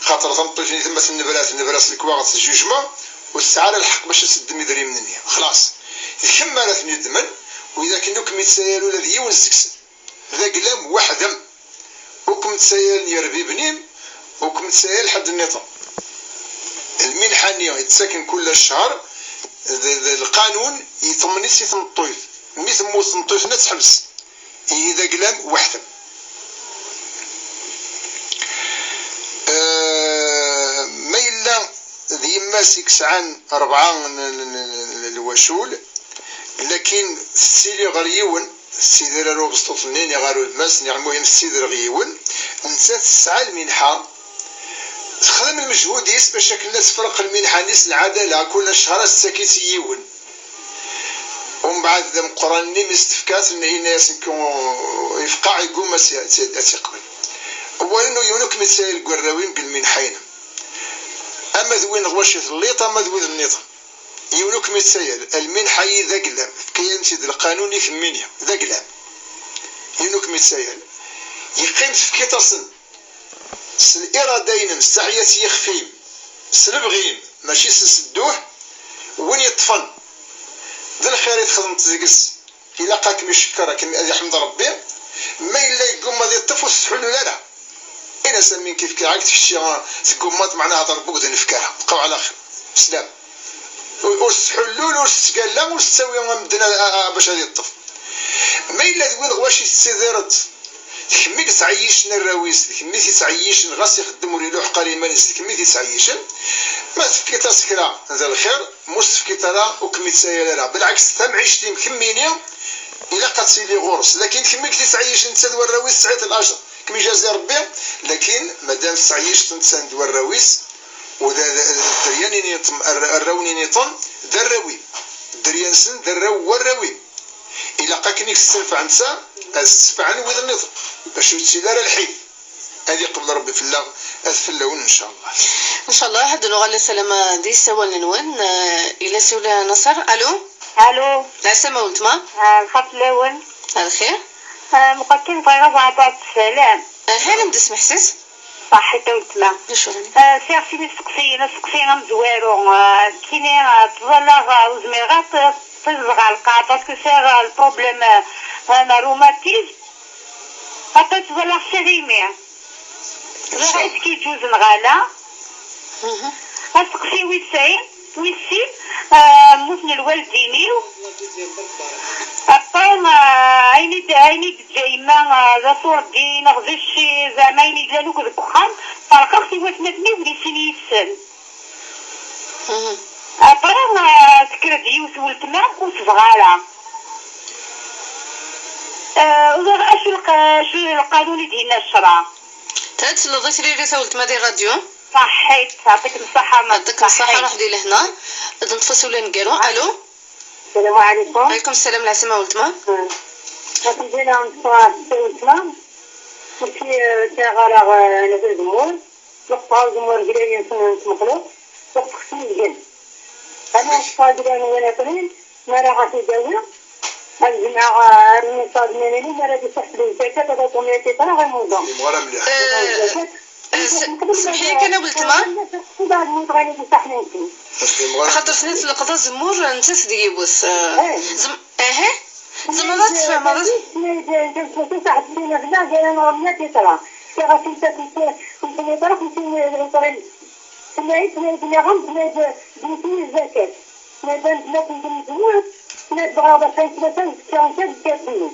xaṭer tameṭṭut-nni ma tennebra, tennebra s lekwaɣeḍ, tejjujma, ur tesɛi ara lḥeqq bac ad teddem idrimen-nni. Xlaṣ. D kemm ara ten-iddmen, widak-nni ur kem-ittayal ula d yiwen seg-sen. D aglam weḥd-m. Ur kem-ttayalen yerbiben-im, ur kem-ttayal ḥedd nniḍen. Lminḥa-nni yettaken kul ccher, d, d lqanun yeṭmen-itt i tmeṭṭut. Mi temmut tmeṭṭut-nni ad teḥbes. Ihi d aglam weḥd-m. Eh, ma yella d yemma-s i yesɛan rebɛa n, n, n, n, n lwacul, lakin tettili ɣer yiwen, tettidir ar ubesṭuṭ-nni, niɣ ar ulmas, niɣ lmuhim tettidir ɣer yiwen, nettat tesɛa lminḥa, texdem lmejhud-is bac akken ad tefreq lminḥa-nni s lɛadala, kul ccher ad s-tettak-itt i yiwen. Umbeɛd d ameqqran-nni mi s-tefka-t, yenna-yas nekk, yefqeɛ, yeggumma ad tt-, ad tt-, ad tt-iqbel. Awalen, yiwen ur kem-ittayal deg warraw-im deg lminḥa-inem. Ama d win ɣer wacu telliḍ, ama d wid nniḍen. Yiwen ur kem-ittayal. Lminḥa-yi d aglam. Tefka-yam-tt-id lqanun i kemmini. D aglam. Yiwen ur kem-ittayal. Yeqqim tefkiḍ-asen s lirada-inem, s taḥyat n yixef-im, s lebɣi-m, mačči s ssedduh. Win yeṭṭfen, d lxir i txedmeḍ deg-s. Ilaq ad kem-icekkeṛ, ad kem-, ad iḥmed Ṛebbi. Ma yella yeggumma ad iṭṭef, ur t-ttḥullul ara. Ini-as, am win k-ifka, ɛad kečči teggummaḍ, meɛna hḍer Ṛebbi ur d-nefk ara. Bqaw ɛla xir. Slam. Ur, ur s-ttḥullul, ur s-ttgalla, ur s-ttawi a medden a, a, a, bac ad iṭṭef. Ma yella d win ɣer wacu i tettidireḍ, d kemm i yettɛeyyicen arraw-is, d kemm i t-ittɛeyyicen, ɣas ixeddem ur iluḥeq ara iman-is, d kemm i t-ittɛeyyicen. Ma tefkiḍ-as kra d lxir, ma ur s-tefkiḍ ara, ur kem-ittayal ara. Belɛeks, tamɛict-im kemmini, ilaq ad tili ɣur-s. Lakin kemm i t-ittɛeyyicen netta d warraw-is, tesɛiḍ lajer. Kem-ijazi Rebbi, lakin madam tettɛeyyic netta d warraw-is, u d, d, d dderya-nni niṭen, arra-, arraw-nni niṭen, d arraw-im. Dderya-nsen d arraw n warraw-im. Ilaq akken i k-tessenfeɛ netta, ad ssenfɛen wid nniḍen, bac ur yettili ara lḥif. Ad iqbel Rebbi fell-aɣ, ad fell-awen, ncallah. Ncallah, ad nuɣal sslam di ssawal-nwen. Eh, ila siwel Naṣer. Alu? Alu? Lɛeslama weltma. Ah, lxir fell-awen. Lxir. Ah, meqqar kan bɣiɣ ad ẓreɣ sslam. Aha, ad am-d-smeḥsis. Ṣaḥit a weltma. D acu? Ah, sɛiɣ sin isteqsiyen, asteqsi amezwaru, ah, kini, ah, ttẓallaɣ, ah, ur zmireɣ ad tt-, tt-, ẓẓgeɣ lqaɛa, parce que sɛiɣ, ah, le problème, ah, un rhumatisme. Après ttẓallaɣ s rimi. Ẓriɣ est-ce que yeǧǧuẓ neɣ ala. Mhm. Asteqsi wis sin, wis sin, ah, mmuten lwaldin-iw. Après, ah, ayen i d-, ayen i d-teǧǧa yemma, ah, d aṣurdi neɣ d cci, zeɛma ayen yellan akk deg uxxam, ferqeɣ-t i watmaten-iw, ur yessin yis-sen. Mhm. Après, ah, tekker-d yiwet weltma, ur tebɣa ara. Ah, ur ẓriɣ acu lq-, acu lqanun i d-yenna ccṛeɛ. Ad tesleḍ i tririt a weltma di rradyu. Ṣaḥḥit, yɛṭik ṣṣeḥḥa, ma Yɛṭik ṣṣeḥḥa, ṣaḥḥit. Ruḥ di lehna. Ad neṭṭef asulen ngeru. Alu? Sslam ɛlikum. Ɛlikum ssalam, lɛeslama a weltma. Hmm. Akken dina neṭṭef ɣef weltma. Nekki, eh, sɛiɣ ara, eh, n uzemmur. Neṭṭef uzemmur deg lali n tmexluq. Neṭṭef s yizgan. Ama neṭṭef deg lali n wanaṭrin. Mi ara ɣer-t-id-awiɣ, ad jemɛeɣ, eh, lmiṣad-nni, mi ara d-iseḥseb zzakat, ad aṭumiya tiṭra ɣer imuḍan. Yemɣar mliḥ. Eh, eh, s-, semḥi kan a weltma. Mbeɛd muteɣ ad iseḥseb. Yemɣar. Axaṭer tenna tleqḍ azemmur, nettat d yiwet. Eh, Eh. Zem-, aha. Tzemreḍ ad tfehmeḍ? Tenna-yi-d, tenna-yi-d, tenna-yi-d, tenna-yi-d, tenna-yi-d, tenna-yi-d, tenna-yi-d, tenna-yi-d, tenna-yi-d, tenna-yi-d, tenna-yi-d, tenna-yi-d, tenna-yi-d, tenna-yi-d, tenna-yi-d, Madame, ma tendem zewwaǧ, ma tebɣa bac ayen tlata n tefka n kad kafini.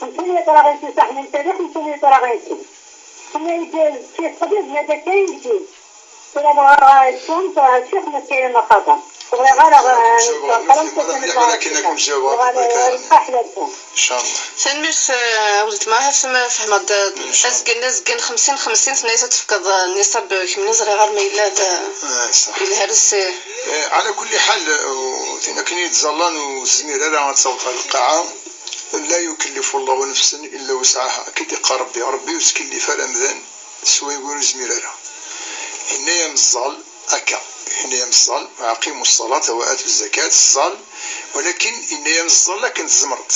Nutni yeṭraɣ-nsen saḥnin tarix, nutni yeṭraɣ-nsen. Tenna-yi-d, "Kif qbel, ma d akka i yegdin." Tura bɣa ad tfehmeḍ, tura ad tfehmeḍ ma d kayen xaṭer. Ur bɣiɣ ara, eh, ad tfehmeḍ, tura ad tfehmeḍ, tura ad tfehmeḍ. Ur bɣiɣ ara ad tfehmeḍ. Inchallah. Tanemmirt, eh, a weltma, ahat ma fehmeɣ-d, eh, azgen, azgen xemsin xemsin, tenna-yas ad tefkeḍ, eh, nniṣab, eh, kemmini ẓriɣ arma yella d, eh, yelha lsi. Eh, ɛla kulli ḥal, eh, tin akken i yettẓallan ur tezmir ara ad taweḍ ɣer lqaɛa, la yukellifu Allahu nafsan illa wusɛaha, akka i d-iqqar Rebbi. Rebbi ur yettkellif ara amdan s wayen ur yezmir ara. Yenna-yam ẓẓal akka, yenna-yam ẓẓal, "Aqimu ṣṣalata wa atu zzakat", ẓẓal, walakin yenna-yam ẓẓal akken tzemreḍ.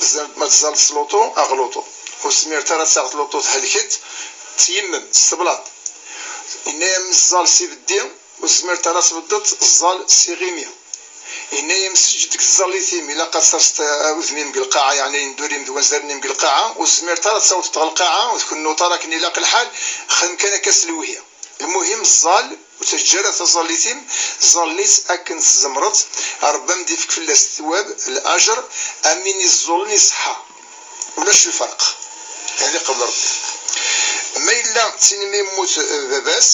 Tzemreḍ ma tẓalleḍ s luṭu, aɣ luṭu. Ur tezmireḍ ara ad taɣeḍ luṭu thelkeḍ, teyemmem, s teblaḍ. Yenna-yam ẓẓal s ibeddi, ur tezmireḍ ara ad tbeddeḍ, ẓẓal s iɣimi. Yenna-yam seǧǧed deg tẓallit-im, ilaq ad terseḍ udem-im deg lqaɛa, yeɛni yendurim d wanzaren-im deg lqaɛa, ur tezmireḍ ara ad tawḍeḍ ɣer lqaɛa, ur tkennuḍ ara akken ilaq lḥal, xdem kan akka s lewhi. Lmuhim, ẓẓal, ur teǧǧa ara taẓallit-im, ẓẓallen-itt akken tzemreḍ, Rebbi am d-ifk fell-as ttwab, lajer, am win iẓẓullen iṣeḥḥa. Ulac lferq. Hadi qbel Rebbi. Ma yella d tin mi yemmut, eh, baba-s,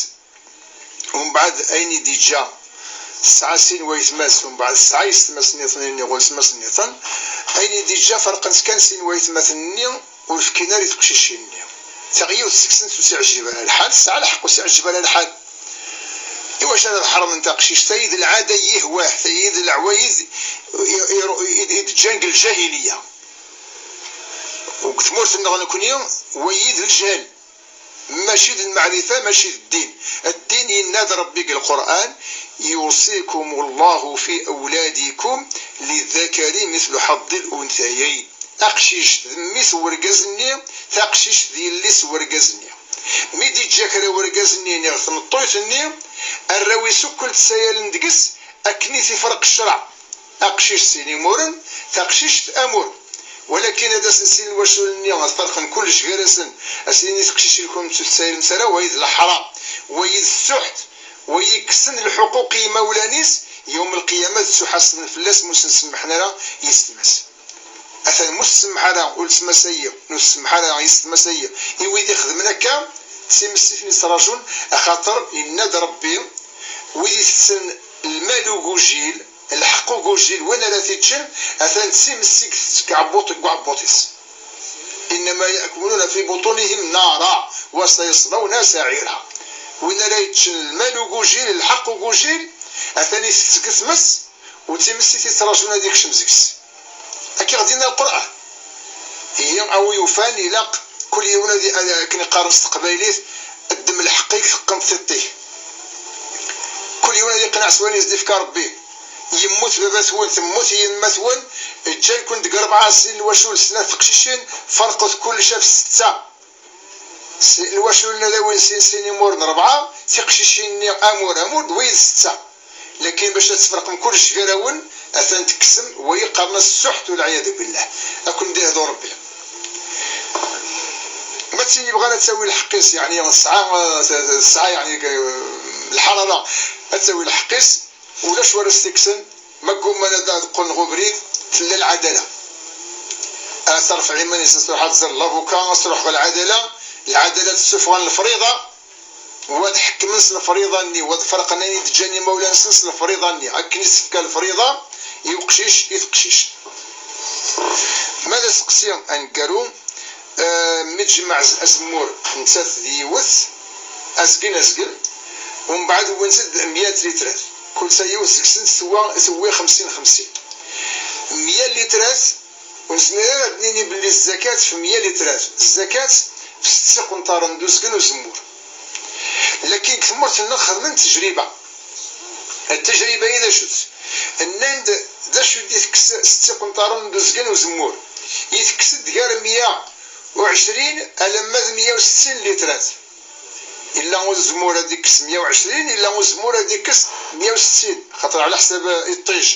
umbeɛd ayen i d-iǧǧa tesɛa sin waytmas, umbeɛd tesɛa yessetma-s nniḍen, ayen iɣul yessetma-s nniḍen, ayen i d-iǧǧa ferqen-tt kan sin waytmaten-nni, ur fkin ara i teqcicin-nni. Tiɣ-, yiwet seg-sent ur tt-iɛjib ara lḥal, tesɛa lḥeqq ur tt-iɛjib ara lḥal. Iwacu ara ḥermen taqcict-a i d lɛada yihwah, i d leɛwayed i, i, i, i d-ǧǧan deg lǧahiliya? Deg tmurt-nneɣ nekni, wayi d lǧehel. Mačči d lmeɛrifa, mačči d ddin. Ddin yenna-d Rebbi deg Lqur'an, "يوصيكم الله في أولادكم للذكر مثل حظ الأنثيين." Aqcic d mmi-s n wergaz-nni, taqcict d yelli-s n wergaz-nni. Mi d-iǧǧa kra wergaz-nni neɣ tmeṭṭut-nni, arraw-is ukkul ttsayalen deg-s akken i t-ifreq ccreɛ. Aqcic sin imuren, taqcict amur. Walakin ad asen sin lwaculen-nni ad ferqen kullec gar-asen, ad s-yini teqcicin-nkumt ur tessaylemt ara, wayi d leḥram, wayi d ssuḥt, wayi yekksen lḥuquq i yimawlan-is, yawm lqiyama ad ttuḥasben fell-as ma ur sen-semmḥen ara yessetma-s. Atan ma ur tsemmeḥ ara weltma-s-ayi, ur tsemmeḥ ara yessetma-s-ayi, i wid ixedmen akka, d timessit mi ttraǧun, axaṭer yenna-d Rebbi, wid itetten lmal ugujil, lḥeqq ugujil, win ara t-iččen, atan d times i itett deg uɛebbuṭ, deg uɛebbuṭ-is. إنما يأكلون في بطونهم نارا وسيصلون سعيرا. Win ara yeččen lmal ugujil, lḥeqq ugujil, atan itett deg tmes, u d times i t-ittraǧun ad yekcem deg-s. Akka i ɣ-d-yenna Lqur'an. Ihi, a wi yufan, ilaq kul yiwen ad, ad, akken qqaren s teqbaylit, ddem lḥeqq-ik, teqqen tiṭ-ik. Kul yiwen ad yeqneɛ s wayen i s-d-ifka Rebbi. Yemmut baba-twen, temmut yemma-twen, ǧǧan-ken deg rebɛa sin lwacul, snat teqcicin, ferqet kullec ɣef setta. S-, lwaculen ad awin sin, sin imuren, rebɛa, tiqcicin-nni amur, amur, d wid setta. Lakin bac ad tferqem kullec gar-awen, atan tekksem, wayi qqaren-as ssuḥt, walɛiyadu billah. Ad ken-d-ihdu Rebbi. Ma d tin yebɣan ad tawi lḥeqq-is, yeɛni tesɛa, tesɛa, yeɛni, lḥarara, ad tawi lḥeqq-is, ulac wara s-t-ikksen, ma ggumman ad, ad qqlen ɣer ubrid, tella lɛadala. Ad terfeɛ iman-is, ad truḥ ad tẓer lavuka, ad truḥ ɣer lɛadala, lɛadala ad ssufɣen lefriḍa, u ad ḥekmen s lefriḍa-nni, u ad ferqen ayen i d-ǧǧan imawlan-nsen s lefriḍa-nni, akken i s-tefka lefriḍa i uqcic, i teqcict. Ma d aseqsi aneggaru, eh, mi tjemmeɛ az-, azemmur, nettat d yiwet, azgen, azgen, umbeɛd wwin-tt-id mya litrat. Kul ta yiwet deg-sent tewwa, tewwi xemsin xemsin. Mya litrat, ur nezmir ara ad nini belli zzakat f mya litrat. Zzakat f setta iqenṭaren d uzgen uzemmur. Lakin deg tmurt-nneɣ xedmen tejriba. Ttejriba-yi d acu-tt? Nnan-d d acu i d-itekkes setta iqenṭaren d uzgen uzemmur? Itekkes-d gar mya u ɛecrin alamma d mya u settin litrat. Illa uzemmur ad ikkes mya u ɛecrin, illa uzemmur ad ikkes mya u settin, xaṭer ɛla ḥsab iṭij.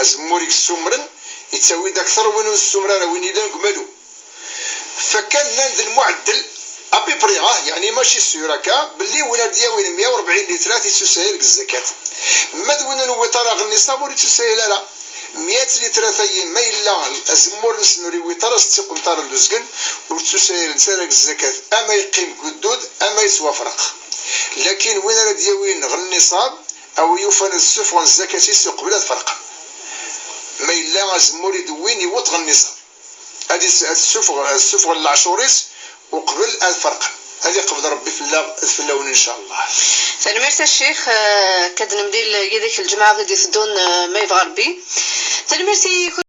Azemmur i yessumren, yettawi-d akter win ur nessumer ara, win yellan deg umalu. Fakkan nnan d lmuɛeddel, à peu près, ah, yeɛni mačči sûr akka, belli win ara d-yawin mya u rebɛin litrat yettusayal deg zzakat. Ma d win ur newwiḍ ara ɣer nniṣab, ur yettusayal ara. Meyya litrata-yi, ma yella azemmur-nsen ur yewwiḍ ara s tiqenṭarin d uzgen, ur ttusayalent ara deg zzakat, ama yeqqim deg uddud ama yettwafreq. Lakin win ara d-yawin ɣer nniṣab, a wi yufan ad ssufɣen zzakat-is uqbel ad ferqen. Ma yella azemmur i d-wwin yewweḍ ɣer nniṣab, ad is- ad ssufɣ- ad ssufɣen leɛcur-is uqbel ad ferqen. Ad iqbel Rebbi fell-aɣ d fell-awen, ncallah. Tanemmirt a Ccix, eh, ad nemlil yid-k lǧemɛa i d-iteddun, eh, ma yebɣa Rebbi. Tanemmirt i